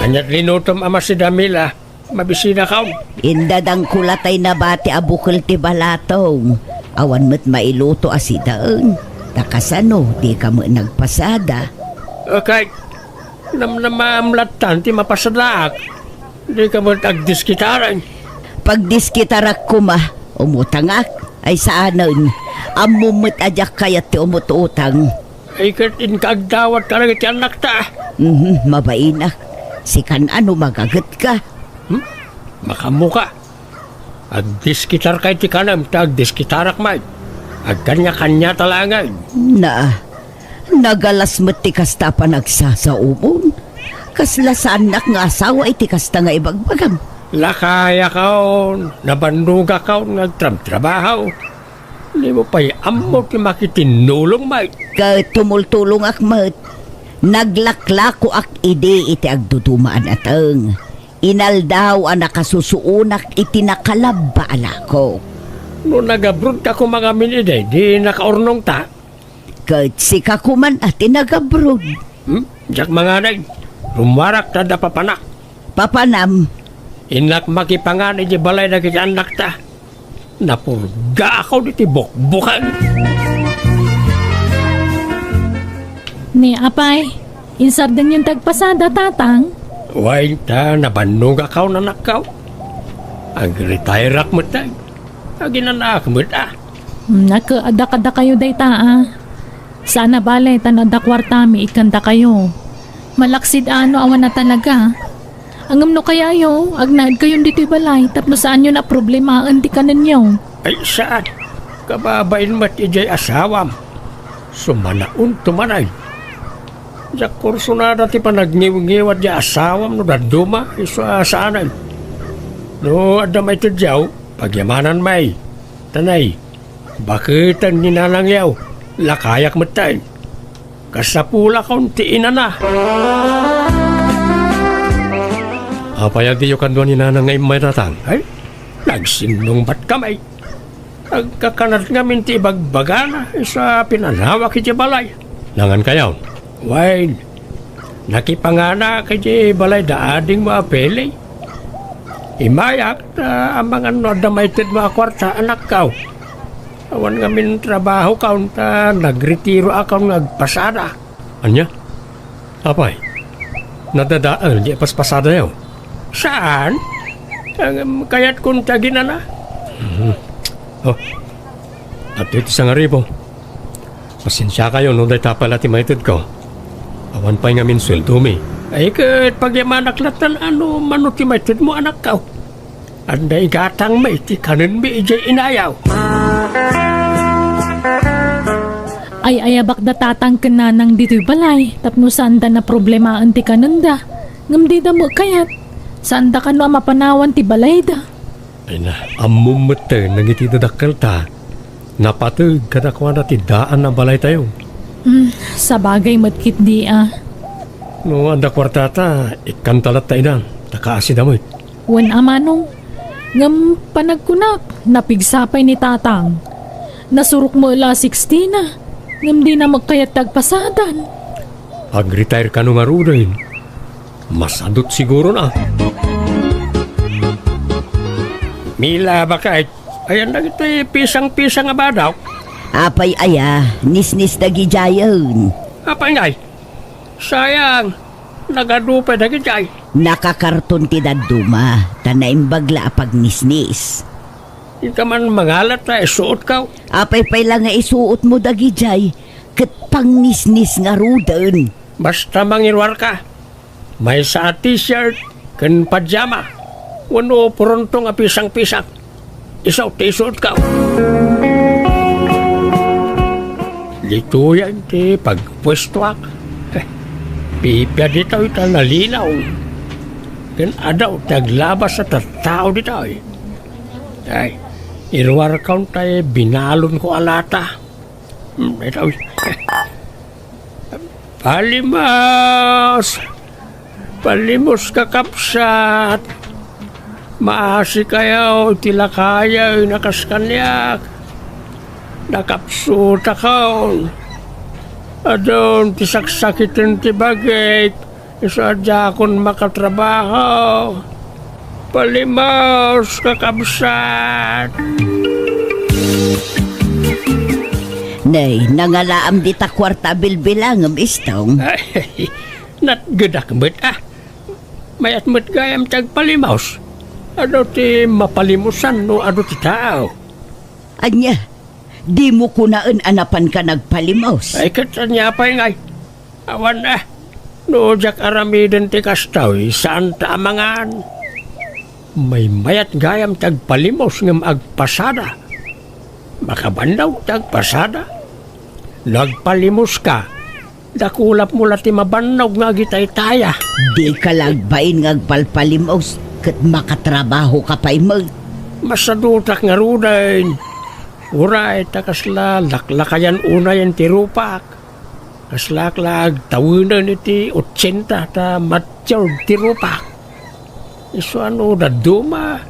Aniat linutom a masida, Mila? Mabisinakon. Indadangko la tay nabati a bukel ti balatong. Awan met mailuto a sidaen. Ta kasano, dika met nagpasada? Okay. Namnamaam lattan ti mapasadaak. Dika met agdiskitaren. Pagdiskitarak koma, umutangak. Ay saanen. Ammom met a diak kayat ti umut-utang. Ay, ket inka agdawat kadagiti annakta. Mhm, mabainak. Sikan a no magagetka. Hmm? Makaammoka. Agdiskitarka iti kanem ta agdiskitarak met. Agkaniakaniata laengen. Na, nagalas met ti kasta a panagsasaomon. Kasla saannak nga asawa iti kasta nga ibagbagam. Lakayakon, nabannogakon nga agtrabtrabaho. Dimo pay ammo ti makitinnulong met. Ket tumultulongak met. Naglaklakoak idi iti agduduma a nateng. Inaldaw a nakasusuonak iti nakalabba a lakok. No nagabrodka koma ngamin idi, di nakaurnongta. Ket sika koman a ti nagabro. Hmm? Diak manganay. Rummuarak ta adda papanak. Papanam? Innak makipangan iti balay dagiti annakta. Napurgaakon iti bukbuken. Ni apay, insardengyon ti agpasada, tatang? Wen ta nabannogakon, anakko. Agretire-ak met, ay. Aginanaak met, a. Hmm, naka-, adda kadakayo dayta, a. Saan a bale ta no adda kuartami ikkandakayo. Malaksid a no awan a talaga. Ngem no kayayo, agnaedkayon ditoy balay tapno saanyo a problemaen ti kanenyo. Ay, saan? Kababain met idiay asawam. Sumanaonto manen. Diak kursunada ti panagniwngiwat diay asawam no dadduma, isu a saanen. No adda maitedyo, pagyamanan met. Tanay, baketen ni nanangyo, lakayak metten. Kasapulakon ti inana. Apay a diyo kadua ni nanang nga immay, tatang? Ay, nagsinnungbatkami. Agkakanat ngamin ti ibagbagana, isu a pinanawak iti balay. Nangan kayon? Wen, nakipanganak iti balay da adingmo a Pele. Immayak ta amangan no adda maitedmo a kuarta, anakko. Awan ngamin trabahokon ta nagretiroakon nga agpasada. Ania? Apay, nadadael diay paspasadayo? Saan? Ngem kayatkon ti aginana. Mhm. Oh, adtoy ti sangaribu. Pasensiakayo no dayta pay la ti maitedko. Awan pay ngamin sueldomi. Ay, ket pagyamanak lattan a no mano ti maitedmo, anakko. Adda igatangmi ti kanenmi idiay inayo. Ay-ayabakda tatang ken nanang ditoy balay tapno saanda a problemaen ti kanenda. Ngem dida met kayat. Saanda kano a mapanawan ti balayda. Ay na, ammom metten dagiti dadakkelta. Napateg kadakuada ti daan a balaytayo. Hmm, sabagay met ketdi a. No adda kuartata, ikkanta latta idan, ta kaasida met. Wen a manong, ngem panagkunak, napigsa pay ni tatang. Nasurok met la a sixty na, ngem dina met kayat ti agpasadan. Agretire kano ngaruden. Masadut siguro na. Mila, baket, ayan dagiti pisang-pisang a badok. Apay aya, nisnis dagidiayen. Apay ngay? Sayang, nagadu pay dagidiay. Nakakarton ti dadduma, ta naimbag la a pagnisnis. Inka man mangalat ta isuotko. Apay pay la nga isuotmo dagidiay, ket pangnisnis ngaruden. Basta mangiruarka. Maysa a t-shirt ken pajama wenno purontong a pisang-pisang. Isu ti isuotko. Ditoyen ti pagpuestoak. Pipia ditoy ta nalinaw. Ken adu ti aglabas a tattao ditoy. Ay, iruarkon tay binalonko a lata. Hmm, itoy. Palimos! Palimos, kakabsat! Maasikayo iti lakayen a kas kaniak. Nakapsutakon. Adun ti saksakiten ti bagik. Isu a diakon makatrabaho. Palimos, kakabsat! Nay, nangalaam dita kuarta a bilbilangem, Istong. Ay, natgedak met, a. Mayat met gayam ti agpalimos. Adu ti mapalimosan no adu ti tao. Ania? Dimo kunaen a napanka nagpalimos. Ay, ket ania pay ngay? Awan, a. No diak aramiden ti kastoy, saanta a mangan. Maymayat gayam ti agpalimos ngem agpasada. Makabannog ti agpasada. No agpalimoska, dakulapmo la ti mabannog nga agitaytaya. Dika la agbain nga agpalpalimos ket makatrabahoka pay met. Masadutak ngaruden. Uray ta kasla laklakayan unayen ti rupak. Kaslaak la agtawenen iti otsenta ta matured ti rupak. Isu a no dadduma,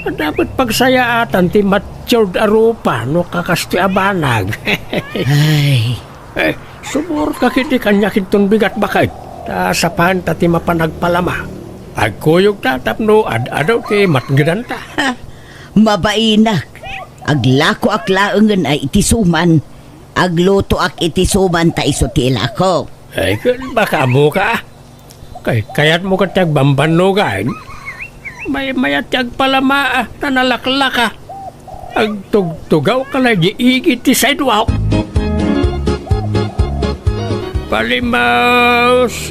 adda met pagsayaatan ti matured a rupa no kakastoy a banag. Ay. Eh, suborka ketdi kaniak inton bigat baket, ta sapaanta ti mapan agpalama. Agkuyogta tapno ad-adu ti matngedanta. Ha, mabainak. Aglakoak laengen a iti suman, aglutoak iti suman ta isu ti ilako. Ay, ken baka ammoka? Kay, kayatmo ket ti agbambannogan? Maymayat ti agpalama, a, ta nalaklaka. Agtugtugawka la idiay igid ti sidewalk. Palimos!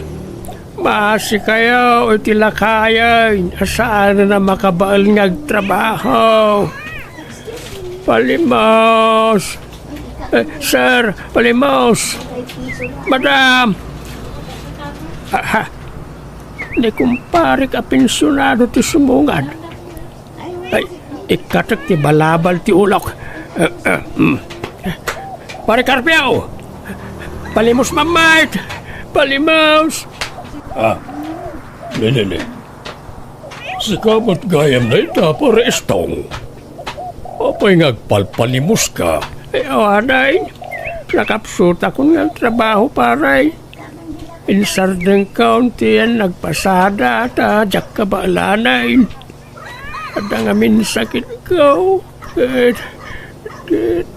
Maasikayo iti lakayen a saanen a makabael nga agtrabaho. Palimos! Eh, sir, palimos! Madam! Aha, ni kumparek a pensionado ti sumungad. Ay, ikkatek ti balabal ti ulok. Eh, eh, mm. Pare Carpio! Palimos, mammayt! Palimos! Ah, ne, ne, ne. Sika met gayam dayta, Pare Estong. Apay nga agpalpalimoska? Ay, awanen. Nakapsutakon nga trabaho, pare. Insardengkon ti yan nagpasada ta diak kabaelanen. Adda ngamin sakitko. Ket, ket,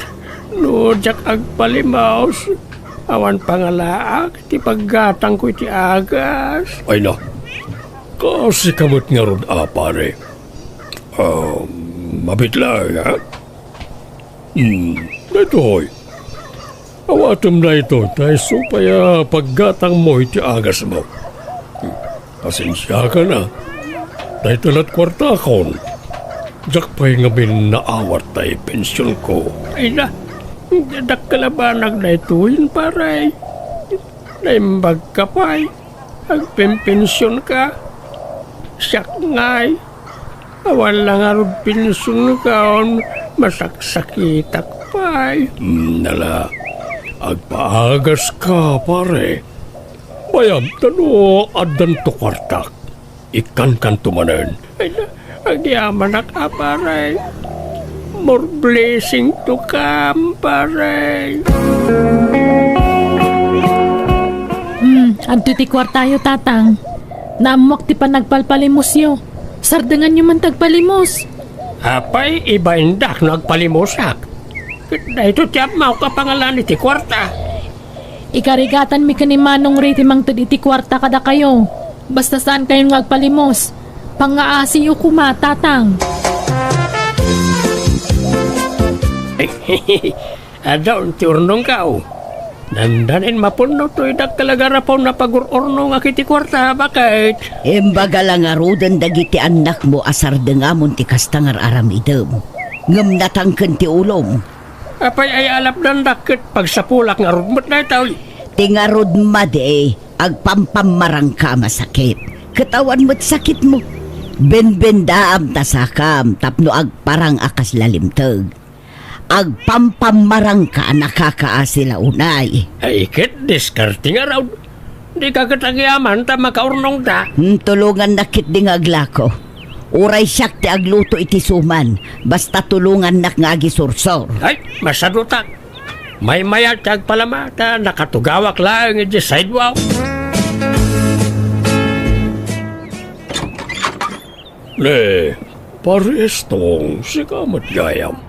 no diak agpalimos, awan pangalaak ti paggatangko iti agas. Ay na, kasika met ngarud a, pare. Ah, mabitlay, ha? Hmm, daytoy. Awatem daytoy, ta isu pay a paggatangmo iti agasmo. Hmm, pasensiakan a. Dayta lat kuartakon. Diak pay ngamin naawat tay pensionko. Ay na, dakkel a banag daytoyen, pare. Naimbagka pay. Agpenpensionka. Siak ngay. Awan la ngarud pensionko, masaksakitak pay. Hmm, nala, agpaagaska, pare. Bayam ta no addanto kuartak, ikkankanto manen. Ay, agyamanak a, pare. More blessing to come, pare. Hmm, adtoy ti kuartayo, Tatang. Naammoak ti panagpalpalimosyo. Sardenganyo man ti agpalimos. Apay, ibaindak no agpalimosak. Ket daytoy ti ammo a pangalan iti kuarta. Ikarigatanmi ken ni Manong Ray ti mangted iti kuarta kadakayo. Basta saankayon nga agpalimos, pangngaasiyo koma, Tatang. Adun ti urnongko. Dandanin mapunno toy dakkel a garapon a pagur-urnongak iti kuarta, baket. Imbaga la ngaruden dagiti annakmo a sardengamon ti kasta nga ar-aramidem. Ngem natangken ti ulom. Apay ay alapdandak ket pagsapulak ngarud met daytoy? Ti ngarud madi, agpampammarangka a masakit. Ket awan met sakitmo. Benbendaam ta sakam tapno agparang a kasla limteg. Agpampammarangka a nakakaasi la unay. Ay, ket diskarte ngarud. Dika ket agyaman ta makaurnongta. Hmm, tulongannak ketdi nga aglako. Uray siak ti agluto iti suman, basta tulongannak nga agisursor. Ay, masadutak. Maymayat ti agpalama ta nakatugawak laeng idiay sidewalk. Ne, Pare Estong, sika met gayam.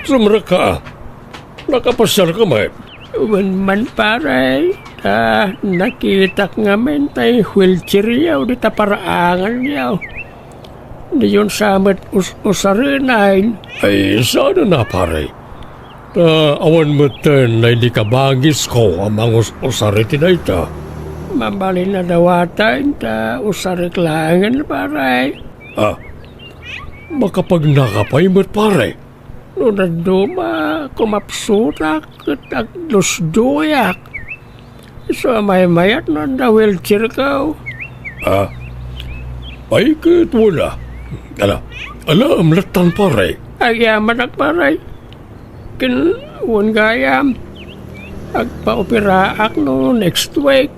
Sumrekka. Nakapasiarka met? Wen man, pare. Ah, nakitak ngamin tay wheelchairyo dita paraanganyo. Diyon sa met us-usarenen. Ay, saan a, pare? Ta awan metten nainikabangisko a mangus-usar iti dayta. Mabalin a dawataen ta usarek laengen, pare. Ah, makapagnaka pay met, pare. No dadduma, kumapsutak ket agdusduyak. Isu a maymayat no adda wheelchairko. Ah, ay ket wala. Ala, ala, amlattan, pare. Agyamanak, pare. Ken wen gayam, agpaoperaak no next week.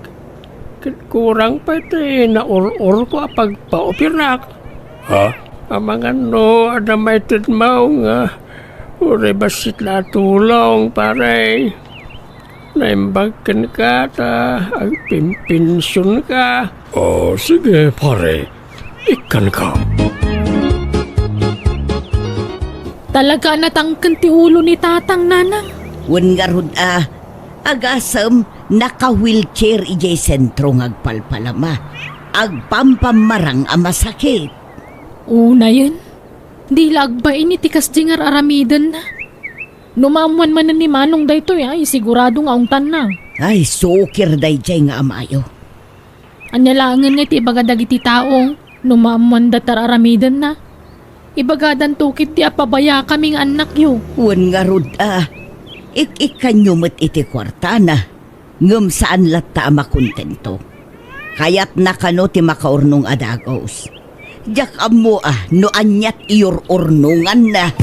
Ket kurang pay ti naur-urko a pagpaoperak. Ha? Amangan no adda maitedmo nga uray bassit la a tulong, pare. Naimbag kenka ta agpimpensionka. Oh, sige, pare. Ikkanka. Talaga a natangken ti ulo ni Tatang, Nanang. Wen ngarud a, agasem, naka-wheelchair idiay sentro nga agpalpalama. Agpampammarang a masakit. Unayen, di la agbain iti kasdi nga ar-aramidenna. No maammoan manen ni Manong daytoy, ay, sigurado nga ungtanna. Ay, sukir daydiay nga amayo. Ania laengen nga iti ibaga dagiti tao no maammoanda ti ar-aramidenna? Ibagadanto ketdi a pabayakami nga annakyo. Wen ngarud a, ik-ikkanyo met iti kuartana, ngem saan latta a makontento. Kayatna kano ti makaurnong a dagus. Diak ammo a no aniat iyur-urnonganna.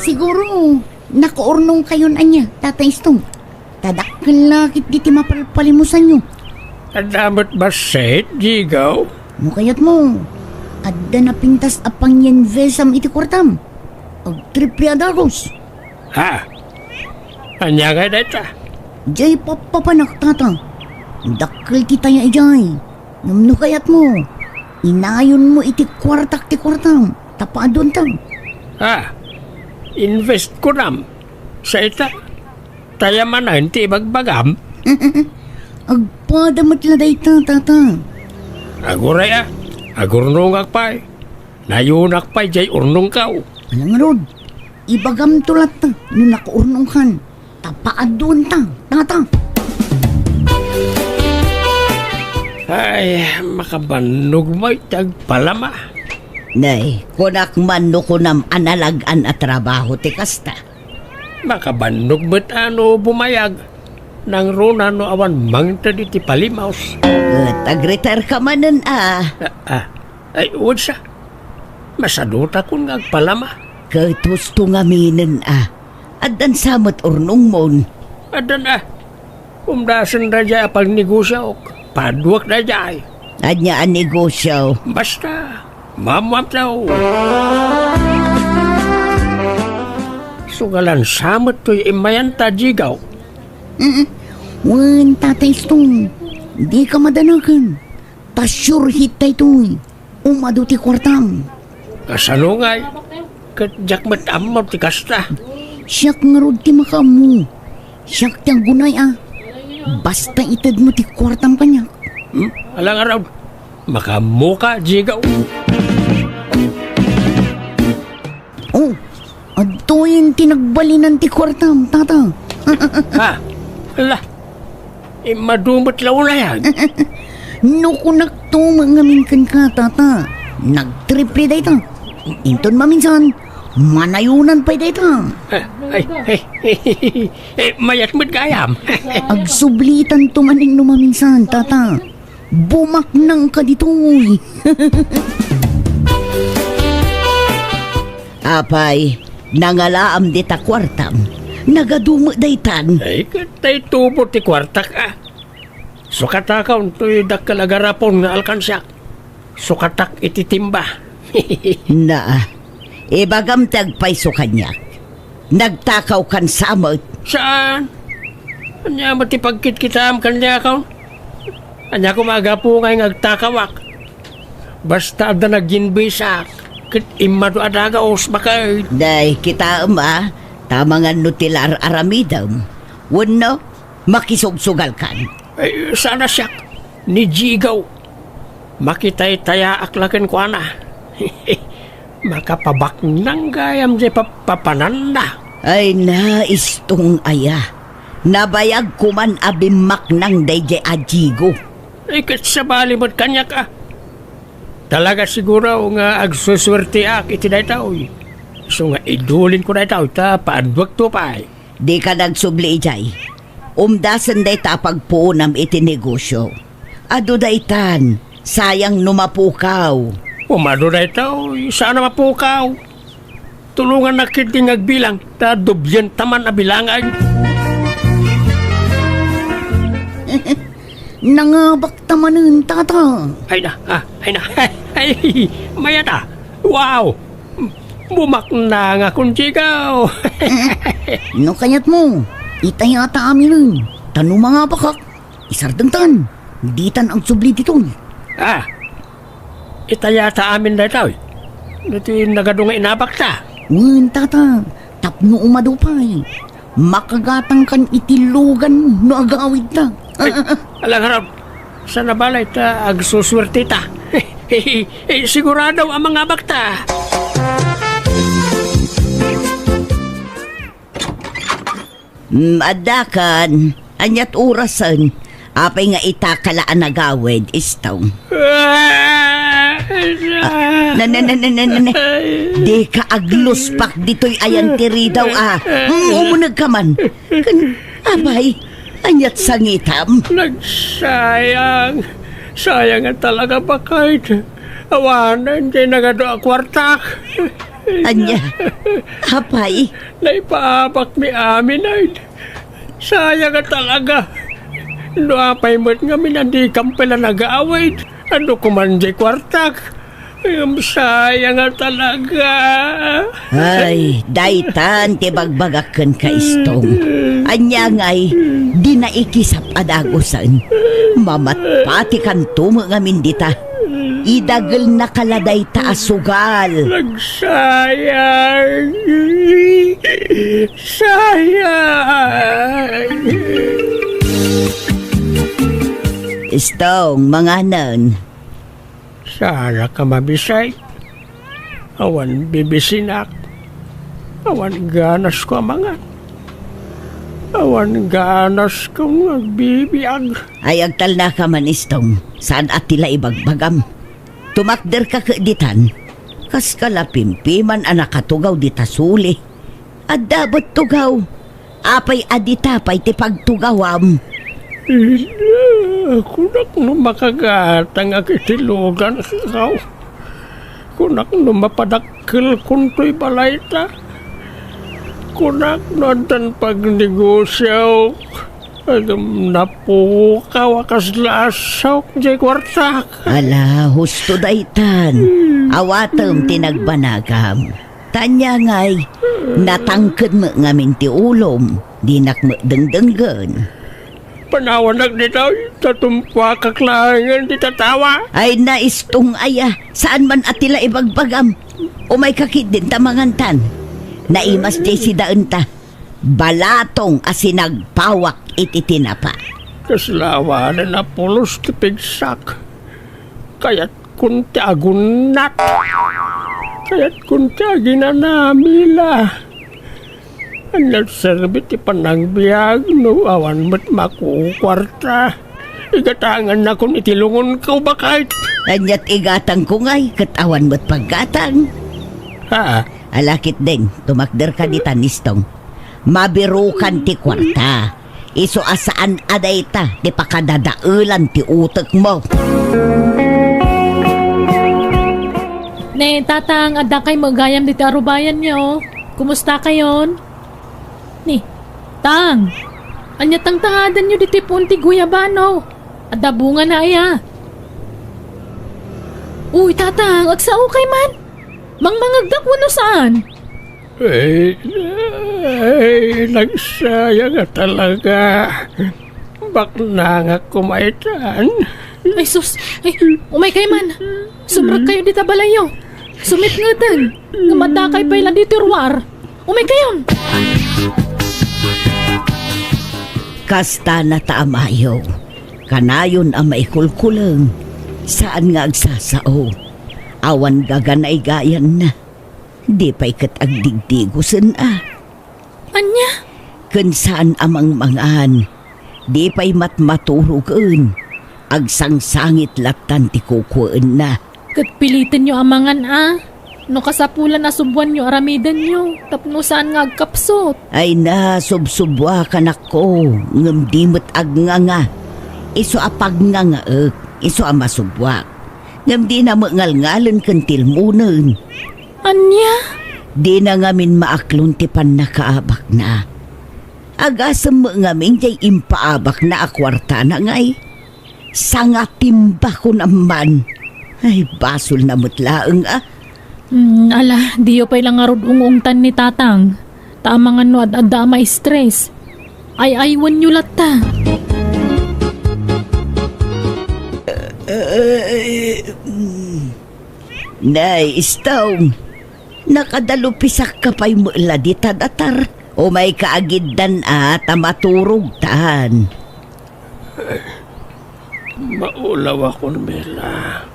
Siguro, nakaurnongkayon ania, Tata Istong? Ta dakkel la ketdi ti mapalpalimusanyo. Adda met bassit, Jigaw? No kayatmo, adda napintas a pangyinvestam iti kuartam. Agtriple a dagus. Ha? Ania ngay dayta? Diay pappapanak, Tata. Dakkel ti taya idiay. Ngem no kayatmo, inayonmo iti kuartak ti kuartam, ta paaduanta. Ah, invest kunam. Sa ita, taya manen ti ibagbagam. Agpada met la dayta, Tata. Aguray a, agurnongak pay. Nayonak pay diay urnongko. Ala ngarud, ibagamto latta no nakaurnongkan. Ta paaduanta, Tata. Ay, makabannog met ti agpalama. Nay, kunak man no kunam a nalag-an a trabaho ti kasta. Makabannog met a no bumayag. Nangruna no awan mangted iti palimaos. Ket agretire ka manen a. Ah, ah. Ay, wen sa. Masadutakon nga agpalama. Ket husto ngaminen a. Addan sa met urnongmon. Addan a. Umdasen daydiay a pagnegosiok. Paduak daydiay. Ania a negosio? Basta, maammoam tayo. Sugalan sa met toy immayanta, Jigaw. Mm-mm. Wen, Tata Istong, dika madanagan. Ta sure hit daytoy. Umadu ti kuartam. Kasano ngay? Ket diak met ammo ti kasta. Siak ngarud ti makaammo. Siak ti aggunay a. Basta itedmo ti kuartam kaniak. Hmm? Ala ngarud. Makaammoka, Jigaw. Oh, adtoyen ti nagbalinan ti kuartam, Tata. Ha? Ala, immadu met la unayan. No kunakto met ngamin kenka, Tata, nagtriple dayta. Inton maminsan, manayonan pay dayta. Eh, ay, ay, eh, mayat met gayam. Agsublitanto manen no maminsan, Tata. Bumaknangka ditoy. Apay, nangalaam dita kuartam. Nagadu met daytan. Ay, ket tay tubo ti kuartak, a. Sukatakaw toy dakkel a garapon nga alkansiak. Sukatak iti timba. Na, ibagam ti agpayso kaniak. Nagtakawkan sa met. Saan? Ania met ti pagkitkitaem kaniakon? Ania koma a gapu ngay nga agtakawak? Basta adda nagyinbisak, ket immadu a dagaos, baket. Day, kitaem a, ta amangan no ti la ar-aramidem. Wenno, makisugsugalkan. Ay, saan a siak, ni Jigaw. Makitaytayaak la kenkuana. Makapabaknang gayam diay papapananna. Ay na, Istong aya. Nabayag koman a bimmaknang daydiay a Diego. Ay, ket sabali met kaniak a. Talaga siguro nga agsusuerteak iti daytoy. Isu nga idulinko daytoy ta paadwekto pay. Dika nagsubli idiay. Umdasen dayta a pagpuonam iti negosio. Adu daytan, sayang no mapukaw. Umadu daytoy, saan a mapukaw. Tulongannak ketdi nga agbilang, ta doblienta man a bilangan. Nangabakta manen, tata. Ay na, ah, ay na. Ay, mayat a. Wow! Bumaknangakon, Diego. No kayatmo, itayata aminen. Ta no mangabakak, isardengtan. Ditan agsubli ditoy. Ah, itayata amin daytoy. Ditoy nagadu nga inabakta. Wen, tata, tapno umadu pay. Makagatangkan iti lugan no agawidta. Ay, ala ngarud, saan a balay ta agsusuerteta. Eh, sigurado a mangabakta. Mm, addakan, aniat orasen? Apay nga itakala a nagawid, Istong? Ah, na, na, na, na, na, na, na. Dika agluspak ditoy ayan ti ridaw, ah. Mm, umunegka man. Ken, apay, aniat sangitam? Nagsayang. Sayang nga talaga, baket. Awanen ti nagadu a kuartak. Ania? Apay? Naipaabakmi amin, ay. Sayang nga talaga. No apay met ngamin a dikam pay la nagawid, adu koman diay kuartak. Ngem sayang nga talaga. Ay, daytan ti bagbagak kenka, Istong. Ania ngay, di naikisap a dagusen. Mamatpatikanto met ngamin dita. Idagelnaka la dayta a sugal. Nagsayang. Sayang. Istong, manganen. Saanka mabisay? Awan bibisinak. Awan ganasko a mangan. Awan ganasko nga agbibiag. Ay, agtalnaka man, Istong. Saan a ti la ibagbagam. Tumakderka ket ditan. Kaska la pimpiman a nakatugaw dita suli. Adda met tugaw. Apay a dita pay ti pagtugawam? Ina, kunak no makagatangak iti lugan, kaw. Kunak no mapadakkelkon toy balayta. Kunak no addan pagnegosiok. Ngem napukaw a kasla a saok diay kuartak. Ala, husto daytan. Awatem ti nagbanagam. Ta ania ngay, natangked met ngamin ti ulom, dinak met dengdenggen. Panawanak ditoy, ta tumpuakak laengen ti tatawa. Ay, naistong aya, saan man a ti la ibagbagam. Umayka ketdin ta mangantan. Naimas diay sidaenta. Balatong a sinagpawak iti tinapa. Kasla awanen a pulos ti pigsak. Kayatkon ti agunnat. Kayatkon ti aginanamila. Ania ti serbi ti panagbiag no awan met makukuarta? Igatangannakon iti lungonko, baket. Ania ti igatangko ngay ket awan met paggatang? Ha? Ala ketdin, tumakderka ditan, Istong. Mabirokan ti kuarta. Isu a saan a dayta ti pakadadaelan ti utekmo. Ne, Tatang, adda kay met gayam ditoy arubayan, o. Kumusta kayon? Ni, Tang, ania tangtangadanyo ditoy puon ti guyabano? Adda bungana aya? Uy, Tatang, agsao kay man. Mangmangegdak wenno saan? Ay, ay, nagsayang a talaga. Baknangak koma itan. Ay, sus. Ay, umay kay man. Sumrekkayo dita balayyo. Sumitngeten. Ngem adda kay pay la ditoy ruar. Umay kayon. Kasta na ta, amayo. Kanayon a maikulkuleng. Saan nga agsasao. Awan gaganay gayanna. Di pay ket agdigdigusen a. Ania? Ken saan a mangmangan. Di pay matmaturogen. Agsangsangit lattan ti kukuenna. Ket pilitenyo a mangan a. No kasapulan a subbuanyo aramidenyo, tapno saan nga agkapsut. Ay na, subsubbuak, anakko, ngem di met agnganga. Isu a pagngangaek, isu a masubbuak. Ngem dina met ngalngalen ken tilmonen. Ania? Dina ngamin maaklon ti pannakaabakna. Agasem met ngamin diay impaabakna a kuartana ngay. Sangatimba kunam man. Ay, basolna met laeng a. Hmm, ala, diyo pay la ngarud ung-ungtan ni Tatang. Ta amangan no ad-adda a ma-stress. Ay-aywanyo latta. Eh, mm. Nay, Stone, nakadalupisakka pay met la dita datar. Umayka agiddan a ta maturogtan. Maulawakon, Mela.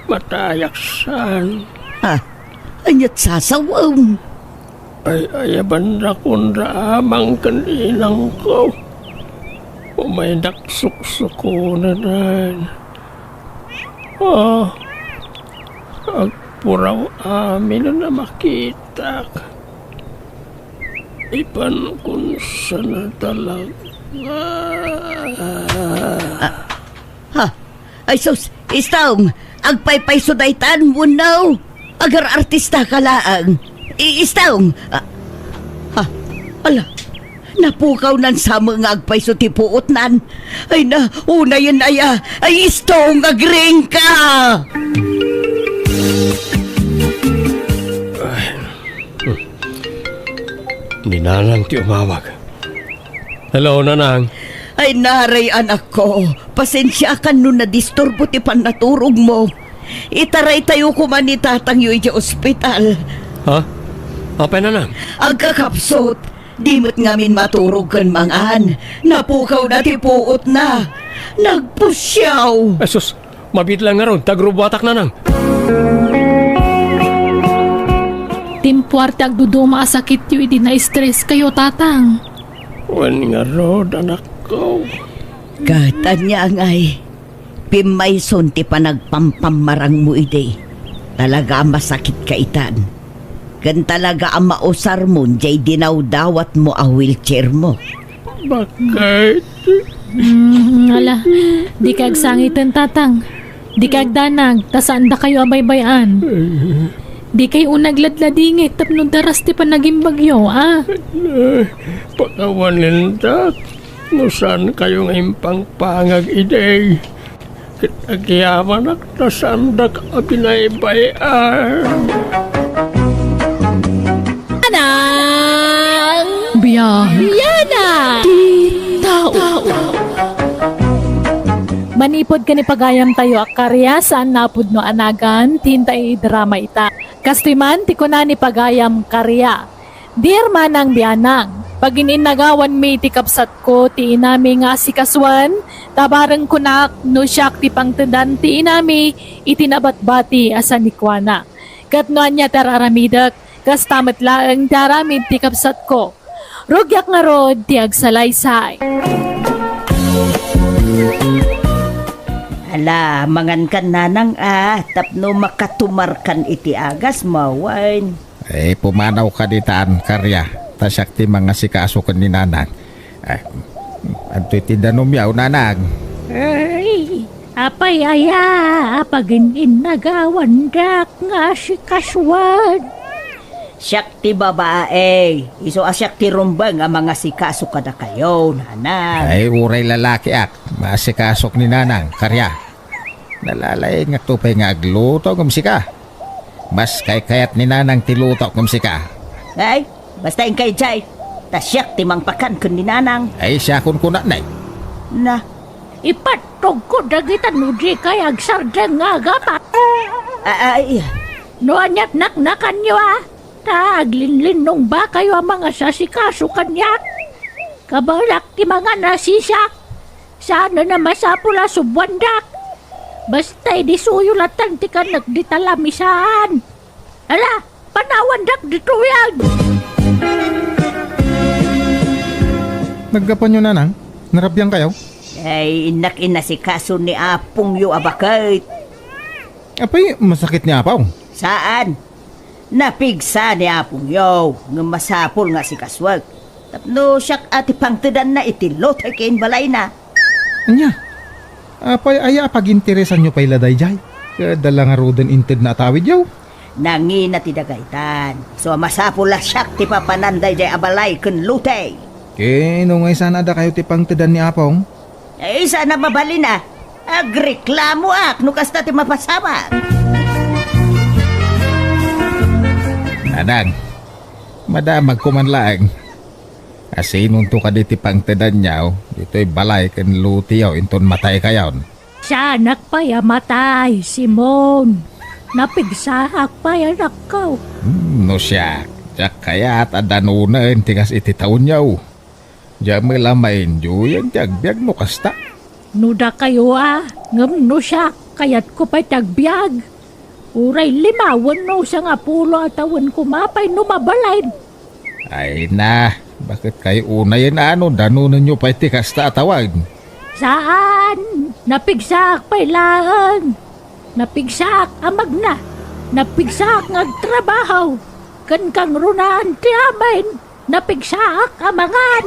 Matayak saan. Ha? Ania't sasawem? Ay, ayabanakon da amang ken inangko. Umaynak suksukonen. Ah, agpuraw amin a makitak. Ipankon sana talaga. Ah, ha? Ay sus, Istong, agpaypayso daytan, wenno? Agar-artista ka laeng. I-, Istong, ah, ha? Ala, napukawnan sa met nga agpayso ti puotnan. Ay na, unayen aya. Ay, Istong, agring ka! Ni Nanang ti umawag. Hello, Nanang. Ay, naray, anakko. Pasensiakan no nadisturbo ti pannaturogmo. Itaraytayo koma ni tatangyo idiay ospital. Ha? Apay, Nanang? Agkakapsut. Di met ngamin maturog ken mangan. Napukawna ti puotna. Nagpusiaw. Ay, sus. Mabiit laeng ngarud ta agrubbuatak, Nanang. Timpuar ti agduduma a sakityo idi na-stress kayo, Tatang. Wen ngarud, anakko. Ket ania ngay, pimmayson ti panagpampammarangmo idi. Talaga a masakitka itan. Ken talaga a mausarmon diay dinawdawatmo a wheelchairmo. Bakit? Mm, ala, dikay agsangiten, Tatang. Dikay agdanag, ta saandakayo a baybay-an. Dikay unay ladladingit tapno daras ti panagimbagyo, a? Pakawanen, Tat, no saankayo nga impangpangag idi. Ket agyamanak ta saandak a binaybay-an. Anang Biag. Biana. Ti tao. Manipud ken ni pagayamtayo a Karia, saan nga pudno a nagan ti inta idrama ita. Kastoy man ti kuna ni pagayam Karia. Dear Manang Bianang, pagin-innagawanmi ti kabsatko ti inami nga asikasuen, ta bareng kunak no siak ti pangtedan ti inami iti nabatbati a sanikuana. Ket no ania ti ar-aramidek, kasta met laeng ti aramid ti kabsatko. Rugiak ngarud ti agsalaysay. Ala, mangankan nanang a, tapno makatumarkan iti agasmo, wen. Eh, pumanawka ditan, Karia, ta siak ti mangasikaso ken ni Nanang. Eh, adtoy ti danumyo, Nanang. Ay, apay aya a pagin-innagawandak nga asikasuen? Siak ti babae, isu a siak ti rumbeng a mangasikaso kadakayo, Nanang. Ay, uray lalakiak, maasikasok ni Nanang, Karia. Nalalaingakto pay nga agluto ngem sika. Mas kaykayat ni Nanang ti lutok ngem sika. Ay, basta inkay jay, ta siak ti mangpakan ken ni Nanang. Ay, siakon kunanay. Na, ipattogko dagita no dikay agsardeng nga agapa. A-, ay. No ania't naknakanyo a, ta aglinlinnongbakayo a mangasasikaso kaniak. Kabaelak ti mangan a sisak. Saanen a masapul a subbuandak. Basta idi suyo latan ti kanek dita lamisaan. Ala, Panawandak ditoyen! Naggapuanyo, nanang? Narabian kayo? Ay, innak inasikaso ni apongyo a baket. Apay, masakit ni apaw? Saan? Napigsa ni apongyo, ngem masapul nga sikasuek. Tapno siak a ti pangtedanna iti lote ken balayna. Ania? Apay aya a paginteresanyo pay la daydiay? Kada la ngaruden inted na atawidyo? Nangina ti dagaytan. So, masapul a siak ti papanan daydiay a balay ken lote. Ken no nga isana dakayo ti pangtedan ni apong? Eh, isana mabalin a. Agreklamoak no kasta ti mapasamak. Nanang, madamagko man laeng. Asinonto kadi ti pangtedanyo ditoy balay ken loteyo inton mataykayon? Saanak pay a matay, Simon. Napigsaak pay, anakko. Hmm, no siak, diak kayat a danonen ti kas iti taonyo. Diak met la maindiyo ti agbiag no kasta. No dakayo a, ngem no siak, kayatko pay ti agbiag. Uray lima wenno sangapulo a tawen koma pay no mabalin. Ay na, baket kayo unayen a no danonenyo pay ti kasta a tawen? Saan, napigsaak pay laeng. Napigsaak a magna, napigsaak nga agtrabaho, ken kangrunaan ti amin, napigsaak a mangan.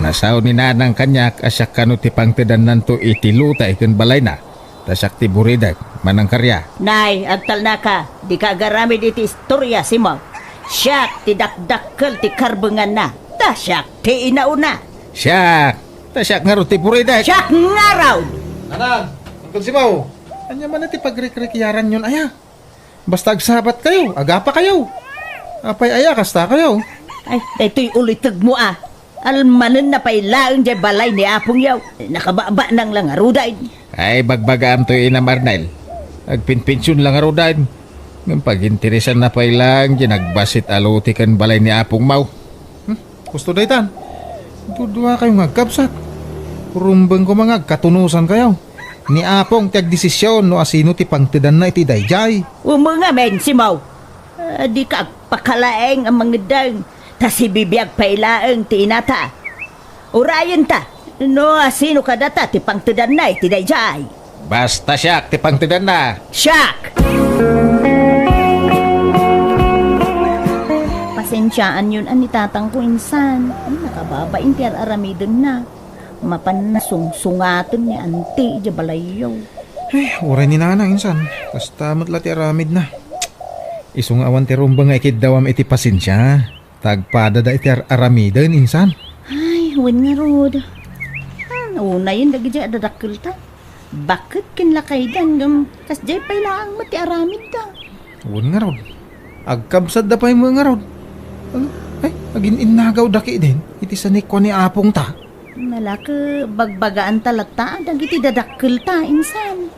Nasao ni nanang kaniak a siak kano ti pangtedannanto iti lote ken balayna. Ta siak ti buridek, manangkaria. Nay, agtalnaka, dika agaramid iti istoria, Simon. Siak ti dakdakkel ti karbenganna. Ta siak ti inauna. Siak, ta siak ngarud ti buridek. Siak ngarud! Nanang, Uncle Simon, ania man ti pagrikrikiaranyon aya? Basta agsabat kayo, agapa kayo. Apay aya, kasta kayo? Ay, daytoy ulitegmo a. Almanenna pay laeng diay balay ni apongyo. Nakababanang la ngaruden. Ay, bagbagaam toy inam Arnel. Agpinpension la ngaruden. Ngem paginteresanna pay laeng diay nagbassit a lote ken balay ni apongmo. Hmm? Kusto daytan. Dudua kayo nga agkabsat. Rumbeng ko nga agkatunosan kayo. Ni apong ti agdesisyon no asino ti pangtedanna iti daydiay. Umengamin, Simon. Ah, dika agpakalaeng a mangeddeng, ta sibibiag pay laeng ti inata. Urayenta, no asino kadata ti pangtedanna iti daydiay. Basta siak ti pangtedanna. Siak! Pasensiaanyon a ni tatangko insan. Ay, nakababain ti ar-aramidenna. Mapanna sungsungaten ni anti idiay balayyo. Eh, uray ni nanang insan. Kasta met la ti aramidna. Isu nga awan ti rumbeng nga ikiddawam iti pasensia. Ta agpadada iti ar-aramiden insan. Ay, wen ngarud. Hmm, unayen dagiti a dadakkelta. Baket ken lakayda ngem kasdiay pay laeng met ti aramidda. Wen ngarud. Agkabsatda pay met ngarud. Ay, agin-innagawda ketdin iti sanikua ni apongta. Nalaka, bagbagaanta latta dagiti dadakkelta insan.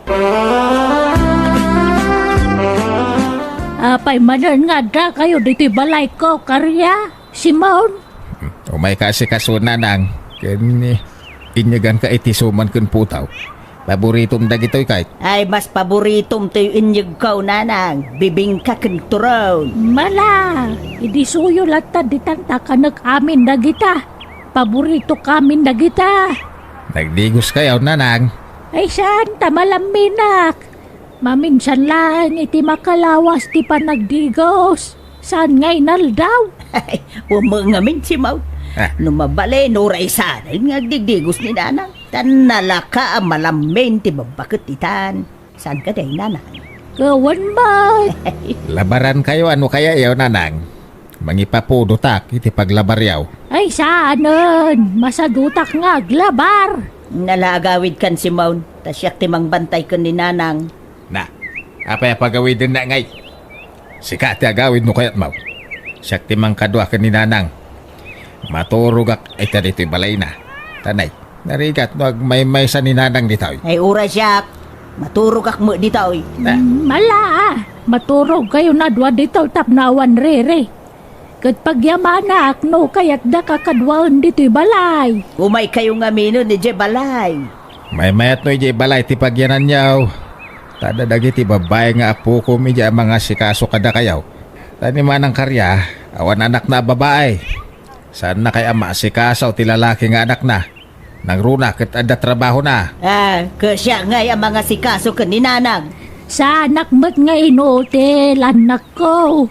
Apay manen nga addakayo ditoy balayko, Karia, Simon? Umayka asikaso, nanang, ken inyeganka iti suman ken putaw. Paboritom dagitoy, kay? Ay, mas paboritom toy inyegko, nanang. Bibingka ken turon. Mala, idisuyo latta ditan ta kanek amin dagita. Paboritok amin dagita. Nagdigos kayo, nanang? Ay, saan ta malamminak? Maminsan laeng iti makalawas ti panagdigos. Saan nga inaldaw? Ay, umengamin, Simon. Ah. No mabalin, uray saan nga agdigdigos ni nanang. Tan nalaka a malammin ti babbaket itan. Saan ka day, nanang? Kawan man. Labaran kayo, ano kaya iyo, nanang? Mangipapudotak iti paglabaryo. Ay, saanen. Masadutak nga aglabar. Nala agawid kan, Simon. Ta siak ti mangbantay ken ni nanang. Na, apay a pagawidenna ngay? Sika ti agawid no kayatmo. Siak ti mangkadua ken ni nanang. Maturogak ita ditoy balayna. Tanay, narigat no agmaymaysa ni nanang ditoy. Ay, uray siak. Maturogak met ditoy. Na. Mm, mala, ah. Maturog kayo na dua ditoy tapno awan riri. Ket pagyamanak no kayatda kakaduaen ditoy balay. Umay kayo ngaminen idiay balay. Maymayat no idiay balay ti pagyananyo. Ta adda dagiti babbai nga apokom idiay a mangasikaso kadakayo. Ta ni Manang Karia, awan anakna a babai. Saannakay a maasikaso ti lalaki nga anakna. Nangruna ket adda trabahona. Ah, ket siak ngay a mangasikaso ken ni Nanang. Saanak met nga inutil, annakko.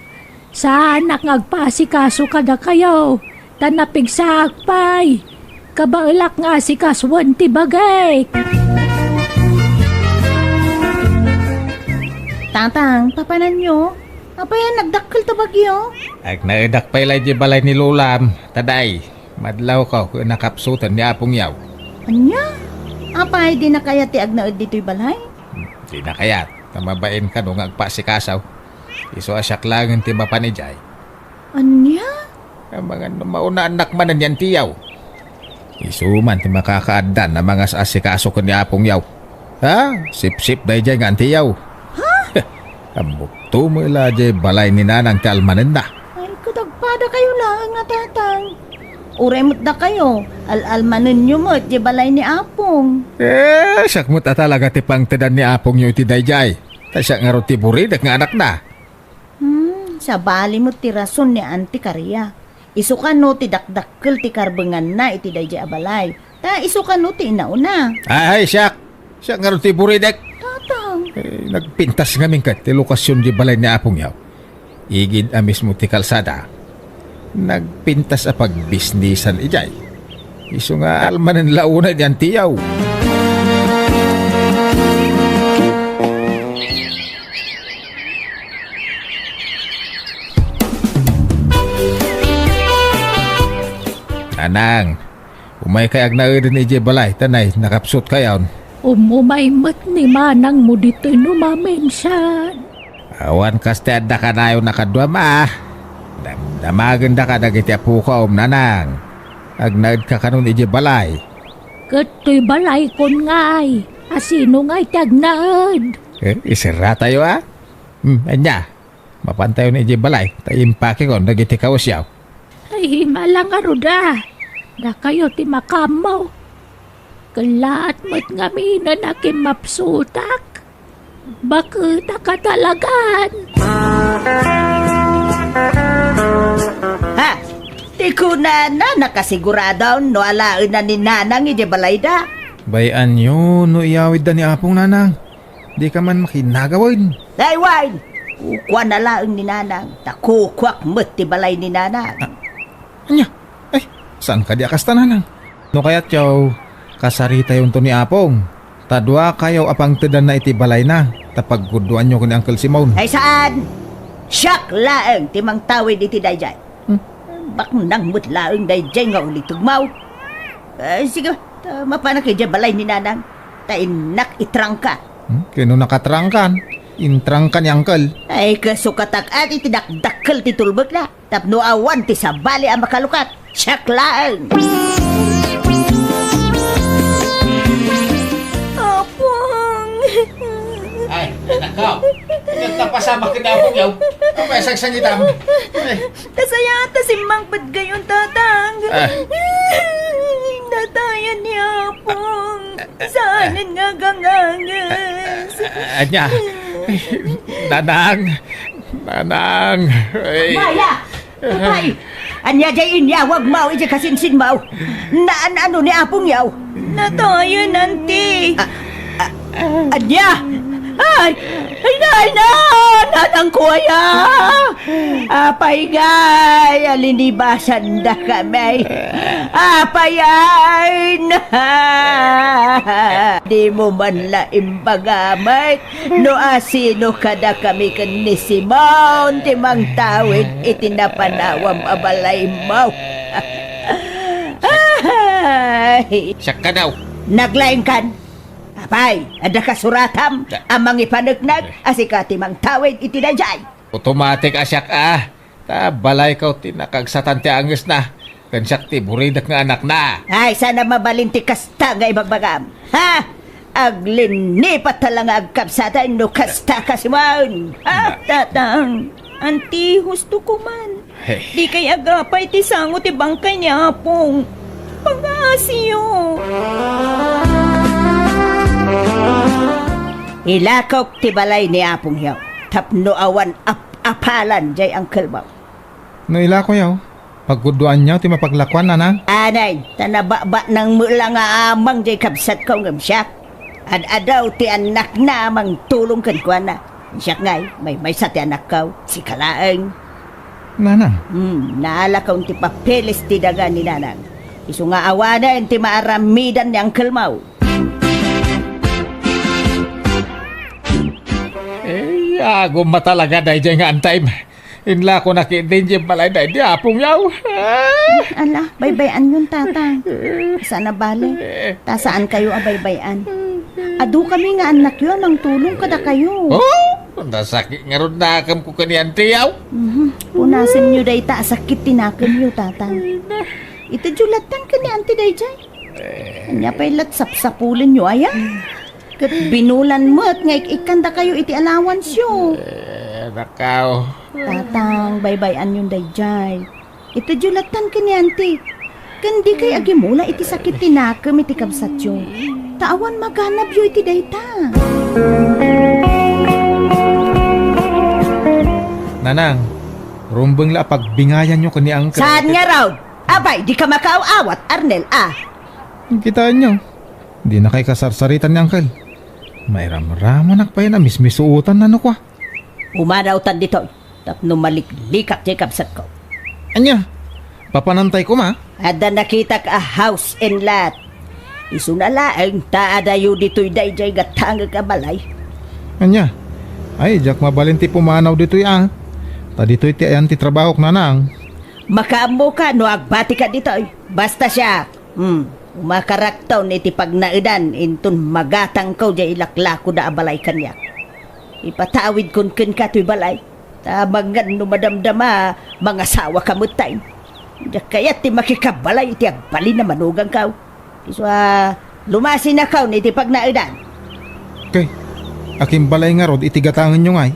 Saanak nga agpaasikaso kadakayo, ta napigsaak pay. Kabaelak nga asikasoen ti bagik. Tatang, papananyo? Apay a nagdakkel ta bagyo? Agnaedak pay la idiay balay ni Lolam, ta day, madlawko ken nakapsutan ni Apong Yaw. Ania? Apay, dina kayat ti agnaed ditoy balay? Hmm, dina kayat, ta mabain kano nga agpaasikaso. Isu a siak laengen ti mapan idiay. Ania? Amangan no mauna annak manen ni Antiyaw. Isu man ti makakaaddan a mangas-asikaso ken ni Apong Yaw. Ha? Sipsip daydiay nga Antiyaw. Ha? Ammok to met la diay balay ni Nanang ti almanenna. Ay, ket agpadakayo laeng a Tatang. Uray met dakayo, al-almanenyo met diay balay ni Apong. Eh, siak met a talaga ti pangtedan ni Apongyo iti daydiay. Ta siak ngarud ti buridek nga anakna. Hmm, sabali met ti rason ni Auntie Karia. Isu kano ti dakdakkel ti karbenganna iti daydiay a balay. Ta isu kano ti inauna. Ay, siak! Siak ngarud ti buridek! Tatang! Eh, nagpintas ngamin ket ti lokasion di balay ni Apong Yaw. Igid a mismo ti kalsada. Nagpintas a pagbisnisan idiay. Isu nga almanen la unay ni Antiyaw. Nanang, umaykay agnaeden idiay balay, ta nay, nakapsutkayon. Umumay met ni manangmo ditoy no maminsan. Awan kas ti adda kanayon a kaduam a. Damdamagendaka dagiti apokom, Nanang. Agnaedka kanon idiay balay. Ket toy balaykon ngay, a sino ngay ti agnaed? Eh, iserratayo a? Hmm, ania? Mapantayon idiay balay, ta impakekon dagiti kawesyo. Ay, malangaruda. Dakayo ti makaammo. Kellaat met ngamin a nakimmapsutak. Baketaka talagan. Ha? Ti kunana, nakasigurado no alaenna ni Nanang idiay balayda. Bay-anyo no iyawidda ni Apong, Nanang. Dika man makinagawen. Ay, wen! Kukuana laeng ni Nanang, ta kukuak met ti balay ni Nanang. Ah, ania? Ay, saan kadi a kasta, Nanang? No kayatyo, kasaritayonto ni Apong. Ta duakayo a pangtedanna iti balayna, ta paggudoanyo ken ni Uncle Simon. Ay, saan? Siak laeng ti mangtawid iti daydiay. Hmm. Baknang met laeng daydiay nga ulitegmo. Eh, sige, ta mapanak idiay balay ni Nanang. Ta innak itrangka. Hmm? Ken no nakatrangkan? Intrangka ni Uncle. Ay, kasukatak iti dakdakkel ti tulbekna. Tapno awan ti sabali a makalukat. Siak laeng. Apong! Ay, anak ko. Nagtapasamak ka na, Apong, yaw. Ang may sangsangitam. Ay. Kasayat ta simmangpet gayon, Tatang. Ah. Natayan ni Apong. Saanen nga ganganges. Ah, ania? Nanang. Nanang. Ay. Maya! Apay! Ania jay inyawagmo iti kasinsinmo? Naan-ano ni Apong yaw? Natayen, Auntie. Ah, ah, ania? Ay! Ay, nay, na! Nanangko aya! Apay ngay, a linibasandakami. Apay ay na! Dimo man la imbaga met no asino kadakami ken ni Simon ti mangtawid iti napanawam a balaymo. Ay! Siak kano. Naglaingkan. Apay, adda kasuratam a mangipaneknek a sika ti mangtawid iti daydiay? Automatic a siak a. Ta balayko ti nakaagsatan ti angesna, ken siak ti buridek nga anakna. Ay, saan a mabalin ti kasta nga ibagbagam? Ha? Aglinipat ta la nga agkabsatan no kasta ka, Simon. Ha? Na- Tatang, Auntie, husto ko man. Hey. Dikay agapay ti sango ti bangkay ni Apong. Pagaasiyo. Ilakok ti balay ni Apong Yaw tapno awan ap-apalan jay angkelmo. No ilakoyaw, pagguduanyaw ti mapaglakuan, Nanang? Anay, ta nababatnang met la nga amang jay kabsatko ngem siak. Ad-adaw ti annakna a mangtulong kenkuana. Siak ngay, maymaysa ti anakko, sika laeng. Nanang. Hmm, naalakon ti papeles ti daga ni Nanang. Isu nga awanen ti maaramidan ni angkelmo. Eh, agum a talaga dayjay nga antayem. Inlakonak iti balay daydi Apong Yaw. Ah! Ala, baybay-anyon, Tatang. Saan a bale. Ta saankayo a baybay-an. Adu kami nga annakyo a mangtulong kadakayo. Oh, nasakit ngarud nakemko ken ni Antiyaw. Mhm. Punasenyo dayta a sakit ti nakemyo, Tatang. Itedyo lattan ken ni Anti dayjay. Ania pay lat sapsapulenyo aya? Ket binulan met nga ik-ikkandakayo iti allowanceo. Eh, nakaw. Tatang, baybay-anyon dayjay. Itedyo lattan ken ni Anti. Ken dikay agimula iti sakit ti nakem iti kabsatyo. Ta awan maganabyo iti dayta. Nanang, rumbeng la a pagbingayanyo ken ni Uncle. Saan ngarud? Apay, dika makaaw-awat, Arnel, a? Kitaenyo, dinakay kasarsaritan ni Uncle. Mairamramanak pay a mismisuotan nano kua. Umanawtan ditoy, tapno maliklikak ti kabsatko. Ania? Papanantay koma? Adda nakitak a house and lot. Isuna laeng ta adayo ditoy dayjay gatangek a balay. Ania? Ay, diak mabalin ti pumanaw ditoy a. Ta ditoy ti ayan ti trabahok, Nanang. Makaammoka no agbatika ditoy. Basta siak, hmm, umakarakton iti pagnaedan inton magatangko diay ilaklakoda a balay kaniak. Ipatawidkon kenka toy balay. Ta amangan no madamdama, mangasawaka metten. Diak kayat ti makikabalay iti agbalin a manugangko. Isu a, lumasinakon iti pagnaedan. Kay, akimbalay ngarud iti gatangenyo ngay?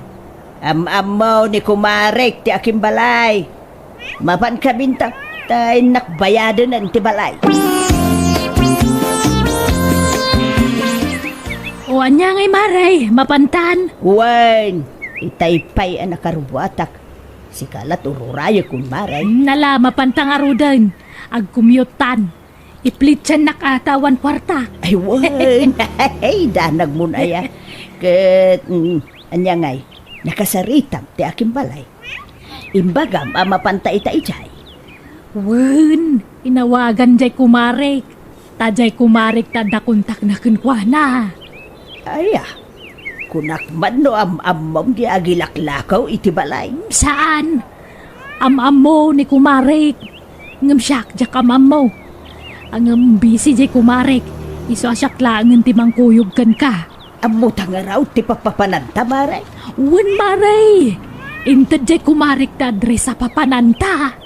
Am-ammo ni kumarek ti akimbalay. Mapankaminto, ta innak bayadenen ti balay. O ania ngay, Mare, mapantan? Wen, itay pay a nakarubuatak. Sika la ti ururayekon, Mare. Nala, mapanta ngaruden. Agcommute-tan. Iplitsannak a ta awan kuarta. Ay, wen. Ay, danagmon aya. Ket, mm, ania ngay, nakasaritam ti akimbalay. Imbagam a mapanta ita idiay. Wen, inawagan jay kumarek. Ta jay kumarek ta adda kontakna kenkuana. Aya, kunak man no am-ammom ti agilaklakaw iti balay. Saan. Am-ammo ni kumarek. Ngem siak, diak am-ammo. Ngem busy jay kumarek. Isu a siak laengen ti mangkuyog kenka. Ammota ngarud ti papapananta, Mare? Wen, Mare. Inted jay kumarek ti address a papananta.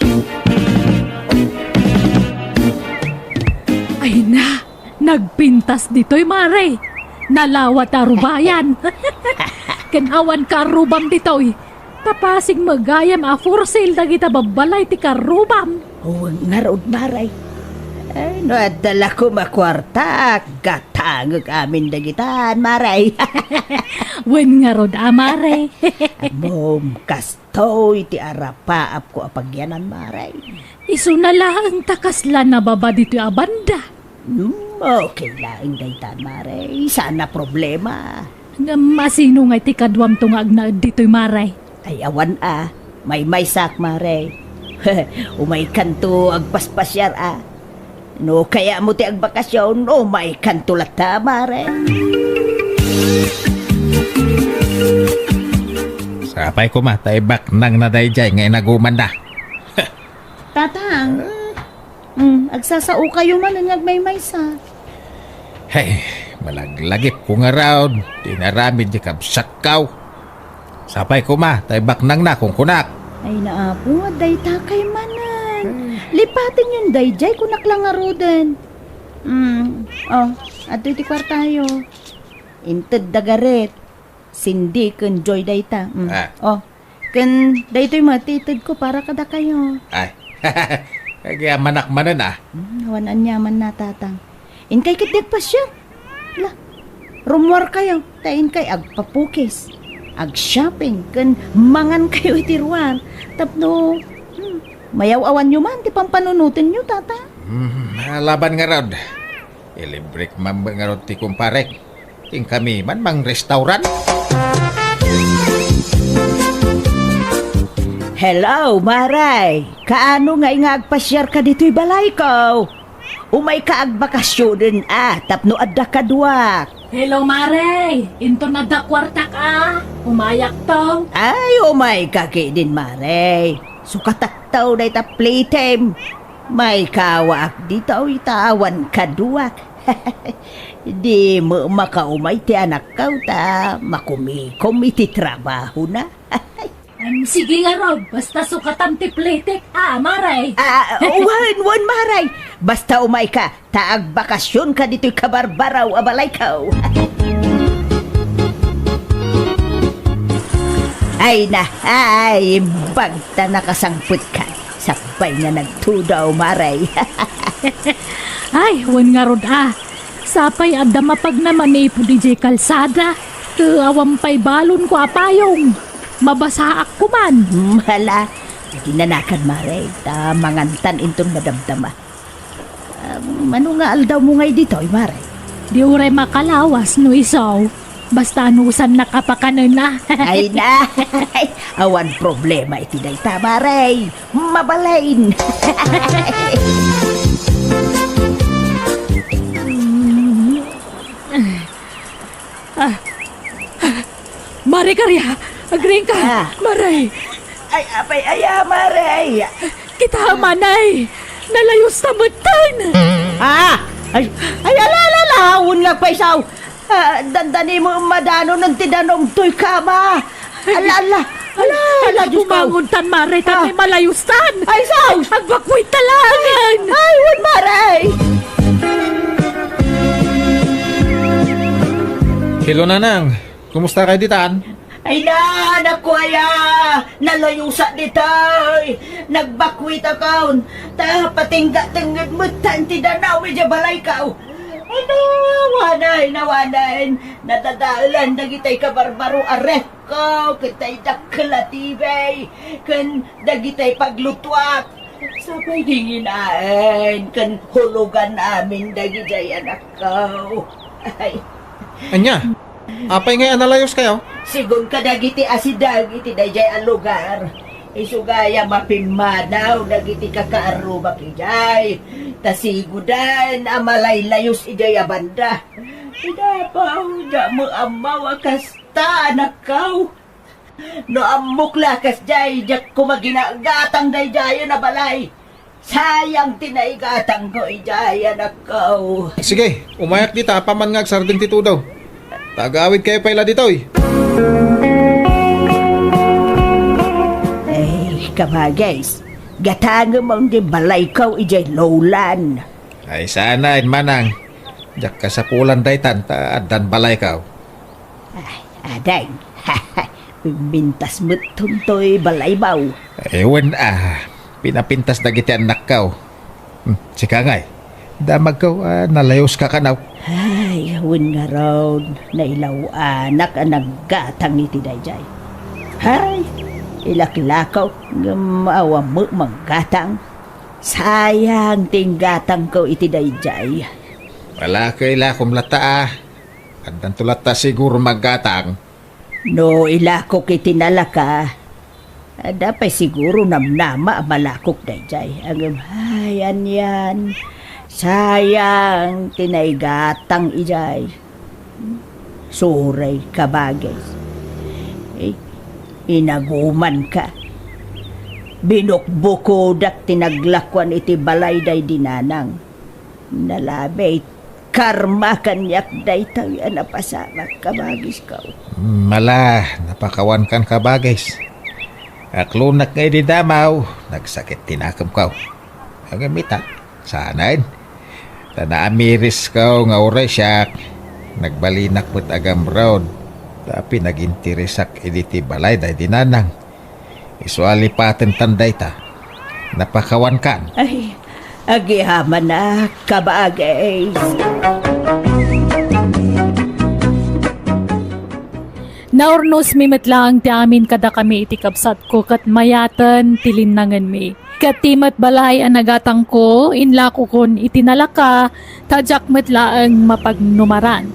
Ay na, nagpintas ditoy, Mare. Nalawa ti arubayan. Ken awan karrubam ditoy. Ta pasig met gayam a for sale dagita babbalay ti karrubam. Wen ngarud, Mare. Ay, no adda la koma kuarta, gatangek amin dagitan, Mare. Wen ngarud a, Mare. Ammom, kastoy ti arapaapko a pagyanan, Mare. Isuna laeng ta kasla nababa ditoy a banda. Hmm, okay laeng daytan, Mare. Saan a problema. Ngem asino ngay ti kaduamto nga agnaed ditoy, Mare? Ay, awan a. Maymaysak, Mare. Umaykanto agpaspasiar a. No kayatmo ti agbakasyon, umaykanto latta, Mare. Sapay koma ta ibaknangna daydiay nga inagumanna. Tatang. Mm, agsasaokayo manen nga agmaymaysa. Hey, malaglagipko ngarud ti inaramid ti kabsatko. Sapay koma ta ibaknangna, kunkunak. Ay, naapo, dayta kay manen. Lipatenyon daydiay, kunak la ngaruden. Mm, oh, adtoy ti kuartayo. Inted da Gareth, Cindy ken Joy dayta. Mm. Ah. Oh, ken daytoy met ti itedko para kadakayo. Ay. Agyamanak manen, ah. Hmm, awan aniamanna, Tatang. Inkay ketdi agpasiar. La. Rummuarkayo, ta inkay agpapukis, agshopping, ken mangankayo iti ruar. Tapno, hmm, mayaw-awanyo man ti pampanunotenyo, tata. Hmm, alaban ngarud. Ilibrek man ngarud ti kumparek. Inkami man mangrestaurant. Hello, Maray! Kaano nga nga agpasiarka ditoy balayko? Umayka agbakasionen a tapno adda kaduak. Hello, Mare. Inton adda kuartak a, umayakto. Ay, umayka ketdin, Mare. Sukatakto dayta playtime. Maikawaak ditoy ta awan kaduak. Di met makaumay ti anakko ta makumikom iti trabahona. Em, sige ngarud, basta sukatam ti playtake, a, Maray. Ah, wen, wen, Maray. Basta umayka, ta agbakasionka ditoy kabarbaraw a balayko. Ay na, ay, bagta nakasangpetka. Sakbay nga nagtudaw, Maray. Ay, wen ngarud, a. Sapay adda mapagna manipud idiay kalsada. Ket awan pay balonko a payong. Mabasaak koman. Hmm, hala, dinanakan, Mare, ta mangantan inton madamdama. Ah, mano nga aldawmo ngay ditoy, Mare? Di uray makalawas no isu. Basta anusannak a pakanen a. Ay na, awan problema iti dayta, Mare. Mabalin. Ah, ah, Mare Karia, agriingka. Ah. Mare. Ay, apay, aya, Mare. Kita, Manay. Nalayusta metten. Ah, ay, ay, ala, ala, ala, wen nga agpaysaw. Ah, dandani mo madanonen ti danum toy kama. Ala, ala, ala, ala, Diyos ko. Bumangon tan, Mare, tan malayustan. Ay, sus! Agbakwit ta laengen. Ay, wen, Mare. Hello, Nanang. Kumusta kayo ditan? Ay na, anak ko, aya! Nalayusak ditoy! Nagbakwitakon! Ta patingga tengnged metten ti danum idiay balayko! Ay na, awanen, awanen! Nadadaelan dagitay kabarbaro a refko, ken tay dakkel a T V, ken dagitay paglutuak. Sapay di nginaen ken hulugan amin dagijay anakko. Ay. Ania? Apay ngay a nalayuskayo? Sigun kadagiti asideg iti dayjay a lugar, isu gayam a pimmanaw dagiti kakaarrumak idiay, ta siguden a malaylayus idiay a banda. Idapaw, diak met ammo a kasta, anakko. No ammok la kasjay, diak koma ginagatang daydiayen a balay. Sayang ti naigatangko idiay, anakko. Sige, umayak dita, apaman nga agsardeng ti tudo. Ta agawidkayo pay la ditoy. Ay, kabagis, gatangem ti balayko idiay Lowland. Ay, saan, Manang. Diak kasapulan daytan, ta addan balayko. Ay, ading. Pimpintas met toy balaymo. Ay, wen a, pinapintas dagiti annakko. Hmm, sika ngay, damagko a nalayuska kano. Ay, wen ngarud, nailaw-anak a naggatang iti dayjay. Ay, ilaklako, ngem awan met manggatang. Sayang ti inggatangko iti dayjay. Ala, ilakom latta a. Addanto latta siguro manggatang. No ilakok iti nalaka, adda pay siguro namnama a malakok dayjay. Ngem, ay, anian, sayang ti naigatang idiay. Sorry, kabagis. Eh, inagumanka. Binukbukodak ti naglakuan iti balay daydi nanang. Nalabit. Karma kaniak daytoy a napasamak, kabagisko. Mala, napakawankan, kabagis. Aklonak nga idi damaw, nagsakit ti nakemko. Ngem ita, saanen. Ta naamirisko nga uray siak, nagbalinak met a gamrod, ta pinaginteresak idi ti balay daydi nanang. Isu a lipaten tan dayta. Napakawankan. Ay, agyamanak, kabagis. Naurnosmi met laeng ti amin kadakami iti kabsatko ket mayaten ti linnangenmi. Ket ti met balay a nagatangko, inlakokon iti nalaka, ta diak met laeng mapagnumaran.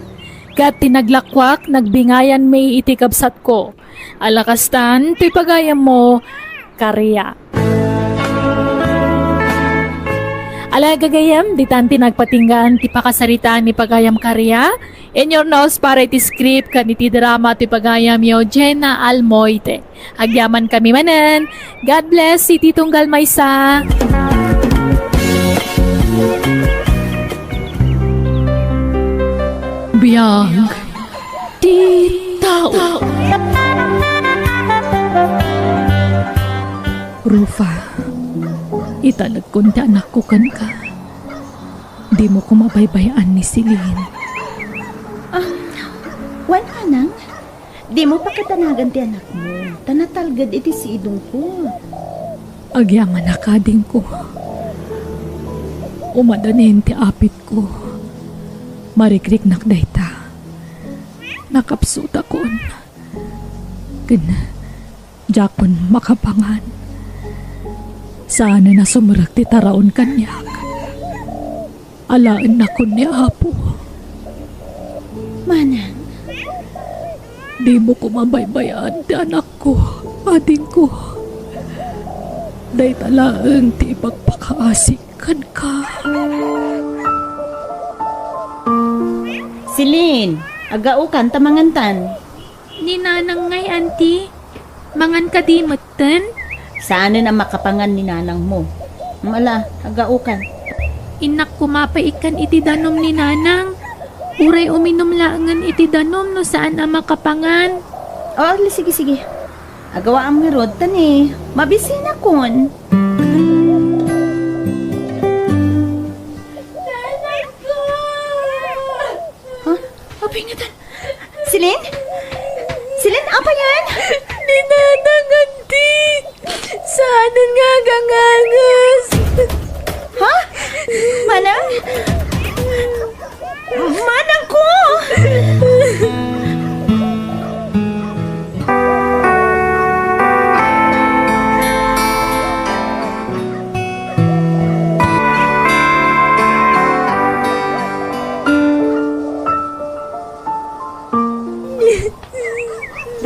Ket ti naglakuak, nagbingayanmi iti kabsatko. Ala kastan, ti pagayammo, Karia. Ala gagayam, ditan ti nagpatinggaan ti pakasaritaan ni pagayam Karia. Inyurnos para iti script ken iti drama ti pagayamyo, Jenna Almoite. Agyamankami manen. God bless iti tunggal maysa. Biag ti tao. Rufa, italekon ti anakko kenka. Dimo koma baybay-an ni Celine. Ah, wen, manang, dimo pakadanagan ti anakmo, ta natalged iti sidongko. Agyamanak, adingko. Umadanin ti apitko. Marikriknak dayta. Nakapsutakon. Ken diakon makapangan. Saanen a sumrek ti taraon kaniak. Alaennakon ni Apo. Manang. Dimo koma baybay-an ti anakko, adingko. Dayta laeng ti ipakpakaasik kenka. Celine, agaokan ta mangantan. Ni Nanang ngay, Auntie. Mangan kadi metten? Saanen a makapangan ni nanangmo. Ala, agaokan. Innak koma pay ikkan iti danum ni Nanang. Uray uminum laengen iti danum no saan a makapangan. O, ala, sige, sige. Agawaam ngarud, ta ni, mabisinakon. Nanangko! Ha? Apay ngatan? Celine? Celine, apay yan? Ni Nanang, Auntie. Saanen nga agangagas. Ha? Manang? Manangko!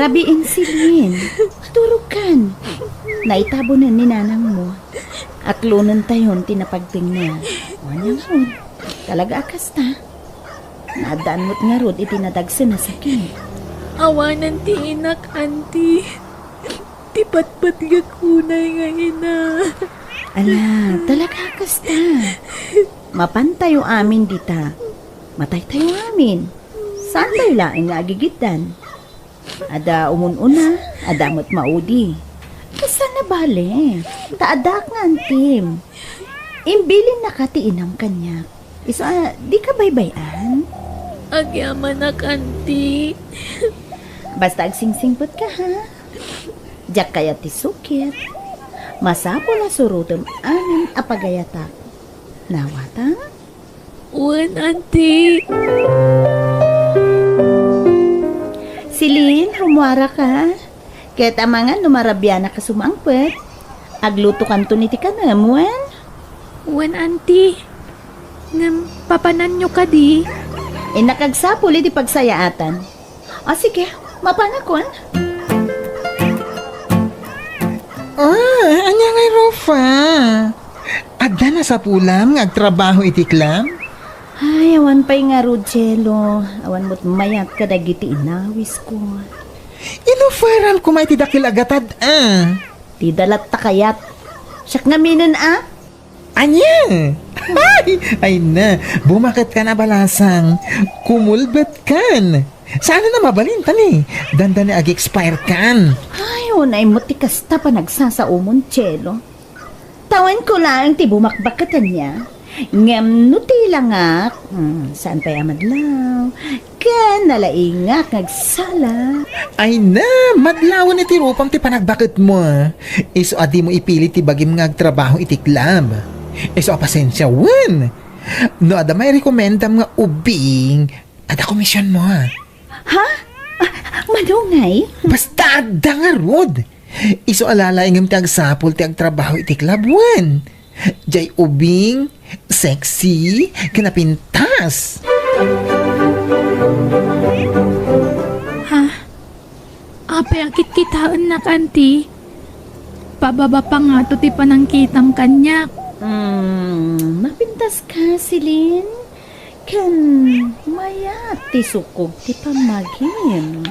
Rabiin, Celine. Maturogkan. Naitabonen ni nanangmo. Aklonentayon ti napagtengna. Wen ngarud. Talaga a kasta. Naaddaan met ngarud iti nadagsen a sakit. Awanen ti inak, Auntie. Ti patpatgek unay nga ina. Ala, talaga a kasta. Mapantayo amin dita. Mataytayo amin. Saantayo laeng nga agigiddan. Adda umun-una, adda met maudi. Kasano bale? Ta addaak nga antim. Imbilinnaka ti inam kaniak. Isu a, dika baybay-an? Agyamanak, Auntie. Basta agsingsingpetka, ha? Diak kayat ti sukit. Masapul a surotem amin a pagayatak. Nawata? Wen, Auntie. Celine, rummuaraka. Ket amangan no marabianak a sumangpet, aglutokanton iti kanem, wen? Wen, Auntie. Ngem papananyo kadi? Innak agsapul iti pagsayaatan. O, sige, mapanakon. Ah, ania ngay, Rufa? Adda nasapulam nga agtrabaho iti club? Ay, awan pay ngarud, Chelo. Awan met mayat kadagiti inawisko. Inuferan koma iti dakkel a gatad, a. Ti dalat ta kayat. Siak ngaminen, a. Ania? Ay, ay na, bumaketkan a balasang. Kumulbetkan. Saan na mabalin, ta ni? Dandani ag-expire kan. Ay, unay mo ti kasta panagsasaomon, Chelo. Tawenko laeng ti bumakbaket ania. Ngem no ti langak, hmm, saan pay a madlaw? Ken nalaingak nga agsala. Ay na, madlawen iti rupam ti panagbaketmo. Isu a dimo ipili ti bagim nga agtrabaho iti club. Isu a pasensia, wen. No adda mairekomendam nga ubing, adda komisionmo. Ha? Ah, Madungay? Basta adda ngarud. Isu a laeng ti agsapul ti agtrabaho iti club wen. Jay ubing, sexy, ken napintas. Ha? Apay a kitkitaennak, Auntie? Pababa pa ngato ti panangkitam kaniak. Hmm, napintas ka, Celine? Ken mayat ti sukog ti pammagim.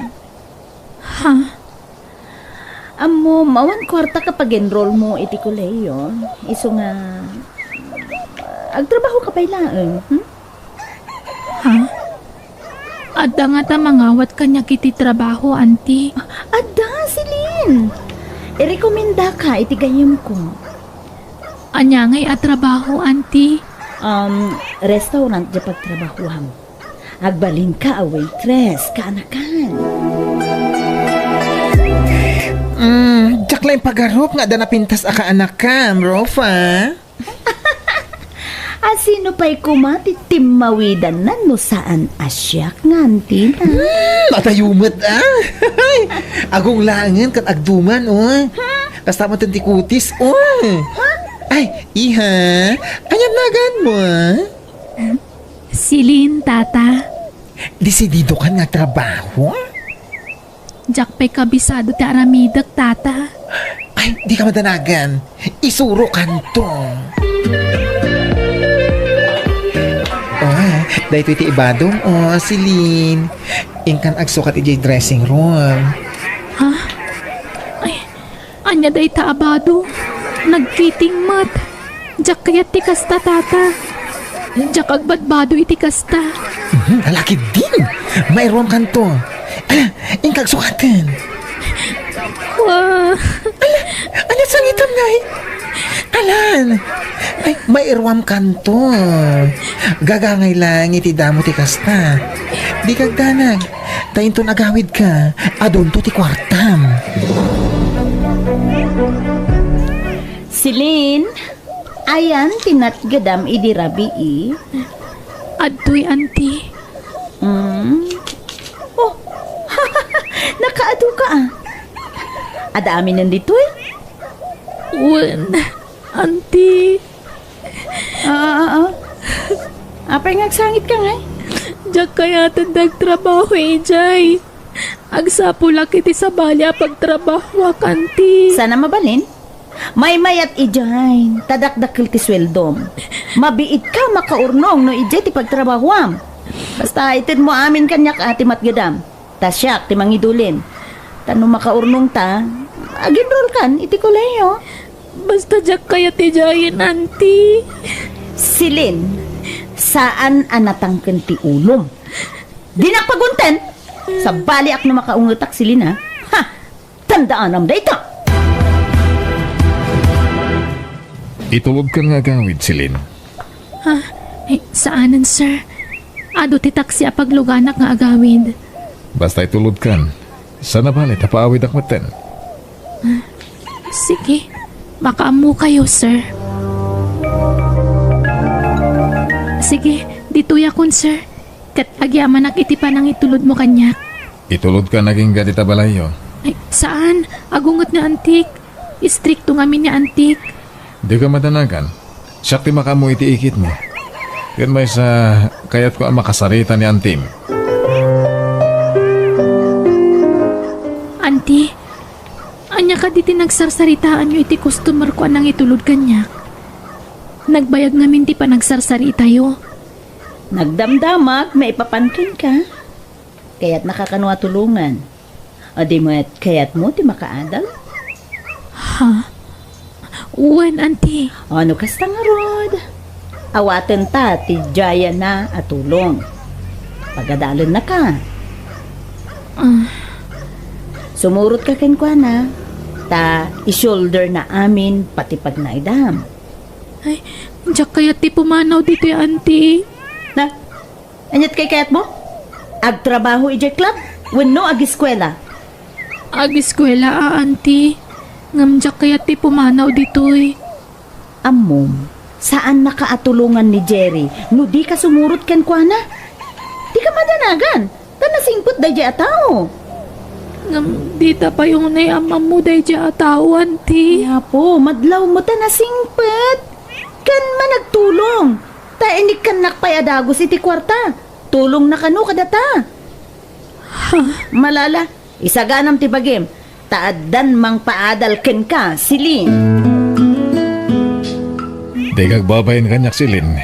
Ha? Ammom, awan kuarta ka pag-enroll mo iti kolehiyo. Isu nga, agtrabaho ka pay laeng, hmm? Ha? Adda ngata mangawat kaniak iti trabaho, Auntie? Adda, Celine. Irekomendaka iti gayyemko. Ania ngay a trabaho, Auntie? Um, restaurant diay pagtrabahoam. Agbalinka a waitress, kaanakan. Mm, diak laeng pagarup nga adda napintas a kaanakam, Rofa. A sino pay koma ti timmawidanna no saan a siak nga antina? Hmm, adayo met, ah. Agunglaengen ket agduman, oh. Kasta met ti kutis, oh. Ay, iha, ania naganmo, ah? Celine, Tata. Desididokan nga trabaho? Diak pay kabisado ti aramidek, Tata. Ay, dika madanagan. Isurokanto. Oh, daytoy ti ibadom, oh, Celine. Inkan agsukat idiay dressing room. Ha? Ay, ania dayta a bado? Nagkiting met. Diak kayat ti kasta, Tata. Diak agbadbado iti kasta. Mhm, alakid din. Mairuamkanto. Ala, inka agsukaten. Wa. Ala, ala, sangitan ngay. Alan. Ay, mairuamkanto. Gagangay lang iti damo ti kasta. Dika agdanag. Ta inton agawidka, adunto ti kuartam. Celine, ayan ti natgedam idi rabii? Adtoy, Auntie. Mm. Oh, nakaadu ka, ah. Adda aminen ditoy? Wen, Auntie. Ah, ah, ah, ah. Apay nga agsangit ka ngay? Diak kayaten dagtrabaho idiay. Agsapulak iti sabali a pagtrabahoak, Auntie. Sana mabalin? Maymayat idiay, ta dakdakkel ti sueldom. Mabiitka makaurnong no idiay ti pagtrabahoam. Basta itedmo amin kaniak a ti matgedam. Ta siak ti mangidulin. Ta no makaurnongta, agenrolkan iti kolehiyo. Basta diak kayat idiayen, Auntie. Celine, saan a natangken ti ulom. Dinak pagunten! Sabaliak no makaungetak, Celine, ha? Ha! Tandaanam dayta! Itulodkan nga agawid, Celine. Ah, eh, saanen, sir. Adu ti taksi a pagluganak nga agawid. Basta itulodkan. Sana bale ta paawidak metten. Ah, sige. Makaammokayo, sir. Sige, ditoyakon, sir. Ket agyamanak iti panangitulodmo kaniak. Itulodkan agingga dita balayyo. Ay, saan? Agunget ni Antik. Istrikto ngamin ni Antik. Dika madanagan. Siak ti makaammo iti ikitmo. Ken maysa, kayatko a makasarita ni Antim. Anti, ania kadi ti nagsarsaritaanyo iti customerko a nangitulod kaniak? Nagbayag ngamin ti panagsarsaritayo. Nagdamdamag maipapan kenka. Kayatnaka kano a tulongan? O di met kayatmo ti makaadal? Ha? Wen, Anti. O no kasta ngarud, awatenta ti diayna a tulong. Pagadalennaka. Ah. Sumurotka kenkuana, ta i-shoulder na amin pati pagnaedam. Ay, diak kayat ti pumanaw ditoy, Anti. Na, aniat kay kayatmo? Agtrabaho idiay club wenno agiskuela? Agiskuela a, Anti. Ngem diak kayat ti pumanaw ditoy. Ammom, saannaka a tulongan ni Jerry no dika sumurot kenkuana. Dika madanagan, ta nasingpet daydiay a tao. Ngem dita pay unay ammammo daydiay a tao, Auntie. Ay, Apo, madlaw met a nasingpet. Ken managtulong. Ta inikkannak pay a dagus iti kuarta. Tulongna kano kadata. Ha? Malala, isaganam ti bagim. Ta addan mangpaadal kenka, Celine. Dika agbabain kaniak, Celine.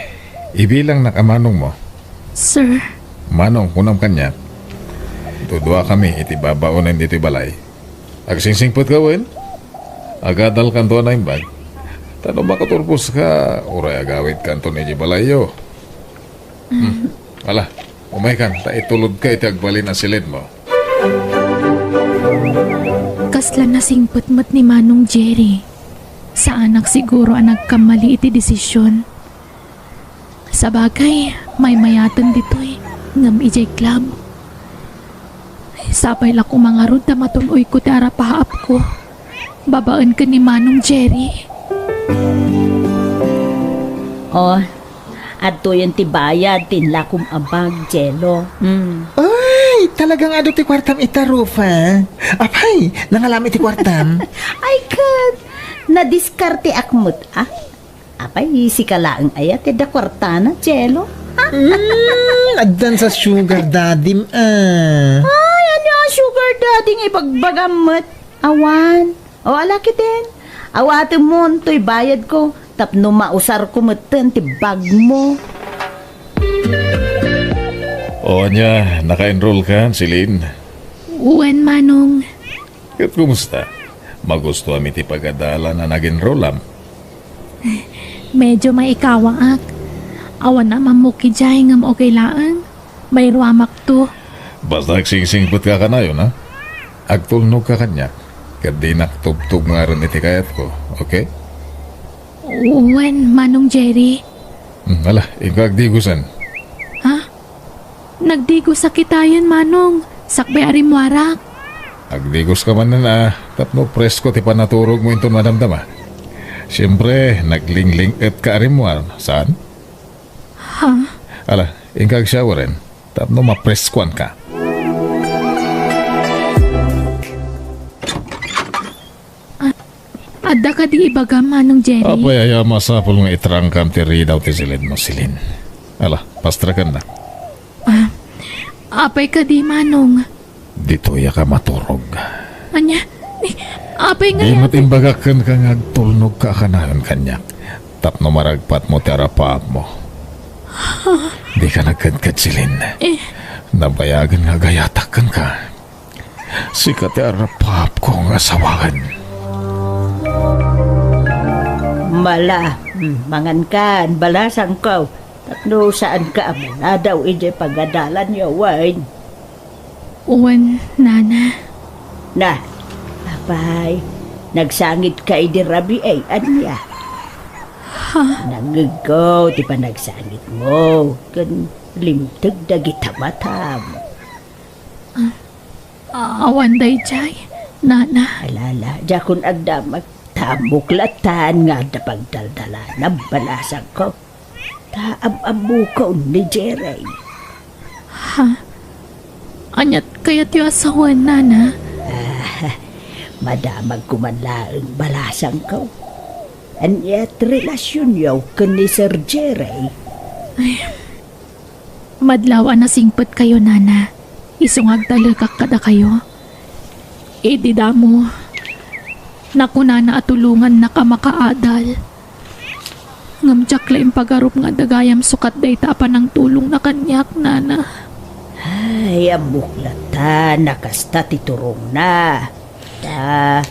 Ibilangnak a manongmo. Sir. Manong, kunam kaniak. Duduakami iti babaonen ditoy balay. Agsingsingpetka wen? Agadalkanto a naimbag. Ta no makatulboska, uray agawidkanto idiay balayyo. Hmm. Ala, umaykan, ta itulodka iti agbalin a silinmo. Kasla nasingpet met ni Manong Jerry. Saanak siguro a nagkammali iti desisyon. Sabagay, maymayaten ditoy, ngem idiay club. Sapay la koma ngarud ta matun-oyko ti arapaapko babaen ken ni Manong Jerry. Oh, adtoyen ti bayad ti inlakom a bag, Jello. Mm. Ay, talagang adu ti kuartam ita, Rufa. Apay, nangalam iti kuartam? Ay, ket, nadiskarteak met, ah. Apay, sika laeng aya ti adda kuartana, Jello? Ha? Mm, addan sa sugar daddy-m, ah. Ay, ania a sugar daddy nga ibagbagam met? Awan. O, ala ketdin. Awatemon toy bayadko tapno mausarko metten ti bagmo. O, ania, naka-enroll ka, Celine? Wen, Manong. Ket kumusta? Magustuam iti pagadalan a nag-enrollam? Medyo maikawaak. Awan a mammok idiay ngem okay laeng. Mairuamakto. Basta agsingsingpetka kanayon, ha? Agtulnogka kaniak, ket dinak tubtubngaren iti kayatko, okay? Wen, Manong Jerry. Hmm, ala, inka agdigosen. Ha? Nagdigosak itayen, Manong. Sakbay a rimmuarak. Agdigoska manen, ah, tapno presko ti panaturogmo inton madamdama. Siempre, naglingling-etka a rimmuar, saan? Ha? Ala, inka agshoweren, tapno mapreskoanka. Adda kadi ibagam, Manong Jerry? Apay, aya masapul nga itrangkam ti ridaw ti silinmo, Celine? Ala, pastrakennak. Ah, apay kadi, Manong? Ditoyak a maturog. Ania? Ni, apay nga... Di met imbagak kenka nga agtulnogka a kanayon kaniak tapno maragpatmo ti arapaapmo. Dika nagkedked, Celine. Eh. Nabayagen nga agayatak kenka. Sika ti arapaapko nga asawaen. Mala, hmm, mangankan, balasangko. Tapno saanka a manadaw idiay pagadalanyo, wen? Wen, Nana. Na, apay, nagsangitka idi rabii, ania? Ha? Nangngegko ti panagsangitmo, ken limteg dagita matam. Ah, awan daydiay, Nana. Alala, diakon agdamag. Ta ammok latan nga adda pagdaldalanam, balasangko. Ta am-ammokon ni Jerry. Ha? Aniat kayatyo a sawen, Nana? Ah, madamagko man laeng, balasangko. Aniat relasionyo ken ni Sir Jerry? Ay, madlaw a nasingpetkayo, Nana. Isu nga agtalekak kadakayo. Idi damo, nakunana a tulongannak a makaadal. Ngem diak la impagarup nga adda gayam sukat dayta a panangtulongna kaniak, Nana. Ay, ammok latan a kasta ti turongna. Ta,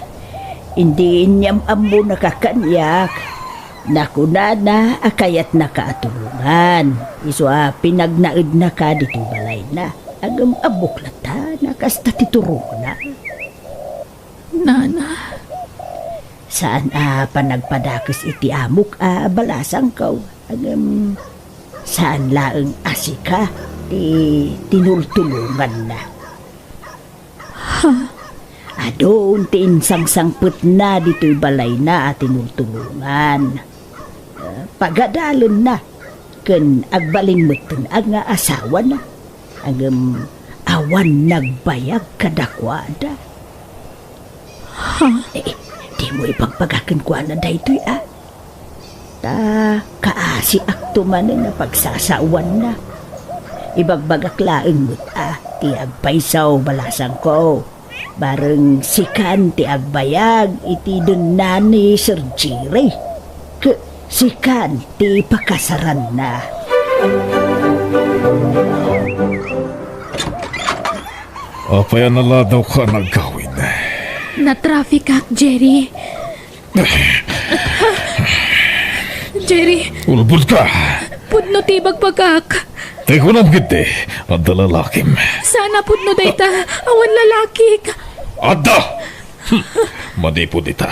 idi inyam-ammonaka kaniak, nakunana a kayatnaka a tulongan. Isu a pinagnaednaka ditoy balayna. Ngem ammok latan a kasta ti turongna. Nana. Saan a panagpadakes iti amok a balasangko, ngem saan laeng a sika ti tinultulonganna. Ha? Adun ti insangsangpetna ditoy balayna a tinultulongan. Pagadalenna ken agbalin metten nga asawana. Ngem awan nagbayag kadakuada. Ha? Eh, dimo ibagbagak kenkuana daytoy, a? Ta kaasiakto manen a pagsasaowanna. Ibagbagak laeng met a ti agpayso, balasangko. Bareng sikan ti agbayag iti denna ni Sir Jerry. Ket sikan ti pakasaranna. Apay a naladawka a nagawid? Natrafikak, Jerry. Jerry. Ulbodka! Pudno ti ibagbagak. Ti kunam ketdi, adda lalakim. Saan a pudno dayta, awan lalakik. Adda! Hmm. Manipud ita,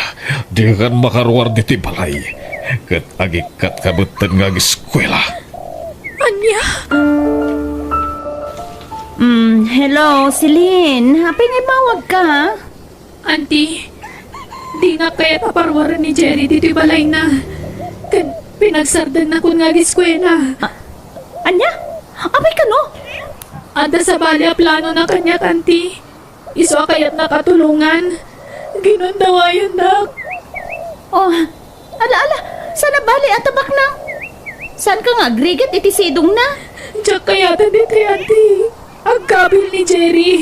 dikan makaruar ditoy balay. Ket agikkatka metten nga ageskuela. Ania? Mm, hello, Celine. Apay nga immawagka? Auntie, dina kayat a paruaren ni Jerry ditoy balayna. Ket pinagsardengna kun nga ageskuela. A-, ania? Apay kano? Adda sabali a planona kaniak, Auntie. Isu a kayatnak a tulongan. Ginundawayannak. Oh, ala, ala, saan a bali a tabakna? Saanka nga agrigat iti sidongna? Diak kayaten ditoy, Auntie. Agkabil ni Jerry.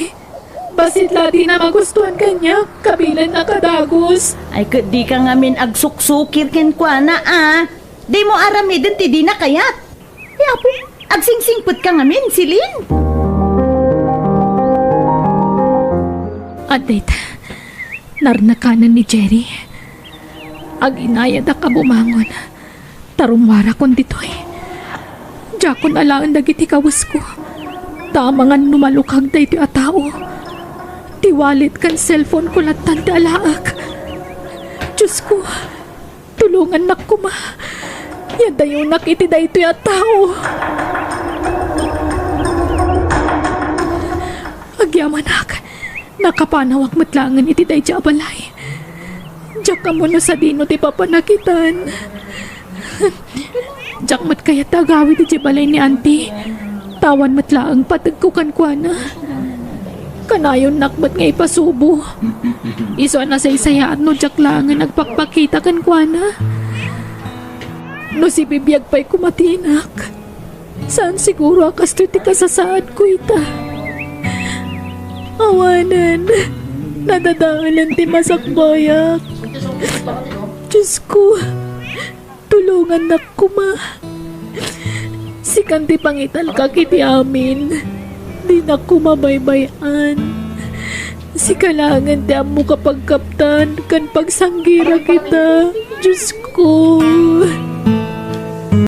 Bassit la dina magustuan kaniak, kabilenna a dagus. Ay, ket dika ngamin agsuksukir kenkuana, a. Dimo aramiden ti dina kayat. Ay, apo, agsingsingpetka ngamin, Celine. Adda ita, narnakanen ni Jerry. Aginayadak a bumangon. Ta rummuarakon ditoy. Diakon alaen dagiti kawesko. Ta amangan no malukag daytoy a tao. Ti wallet ken cellphone ko lattan ti alaek. Diosko, tulongannak koma. Yadayonak iti daytoy a tao. Agyamanak, nakapanawak met laengen iti daydi a balay. Diak ammo no sadino ti papanakitan. Diak met kayat ti agawid idiay balay ni Auntie. Ta awan met laeng pategko kenkuana. Kanayonnak met nga ipasubo. Isu a nasaysayaat no diak laengen agpakpakita kenkuana. No sibibiag pay koma ti inak. Saan siguro a kastoy ti kasasaadko ita. Awanen, nadadaelen ti masakbayak. Diosko, tulongannak koma. Sikan ti pangitalkak iti amin. Dinak koma baybay-an. Sika laengen ti ammo kapagkaptan ken pagsanggirak ita, Diosko.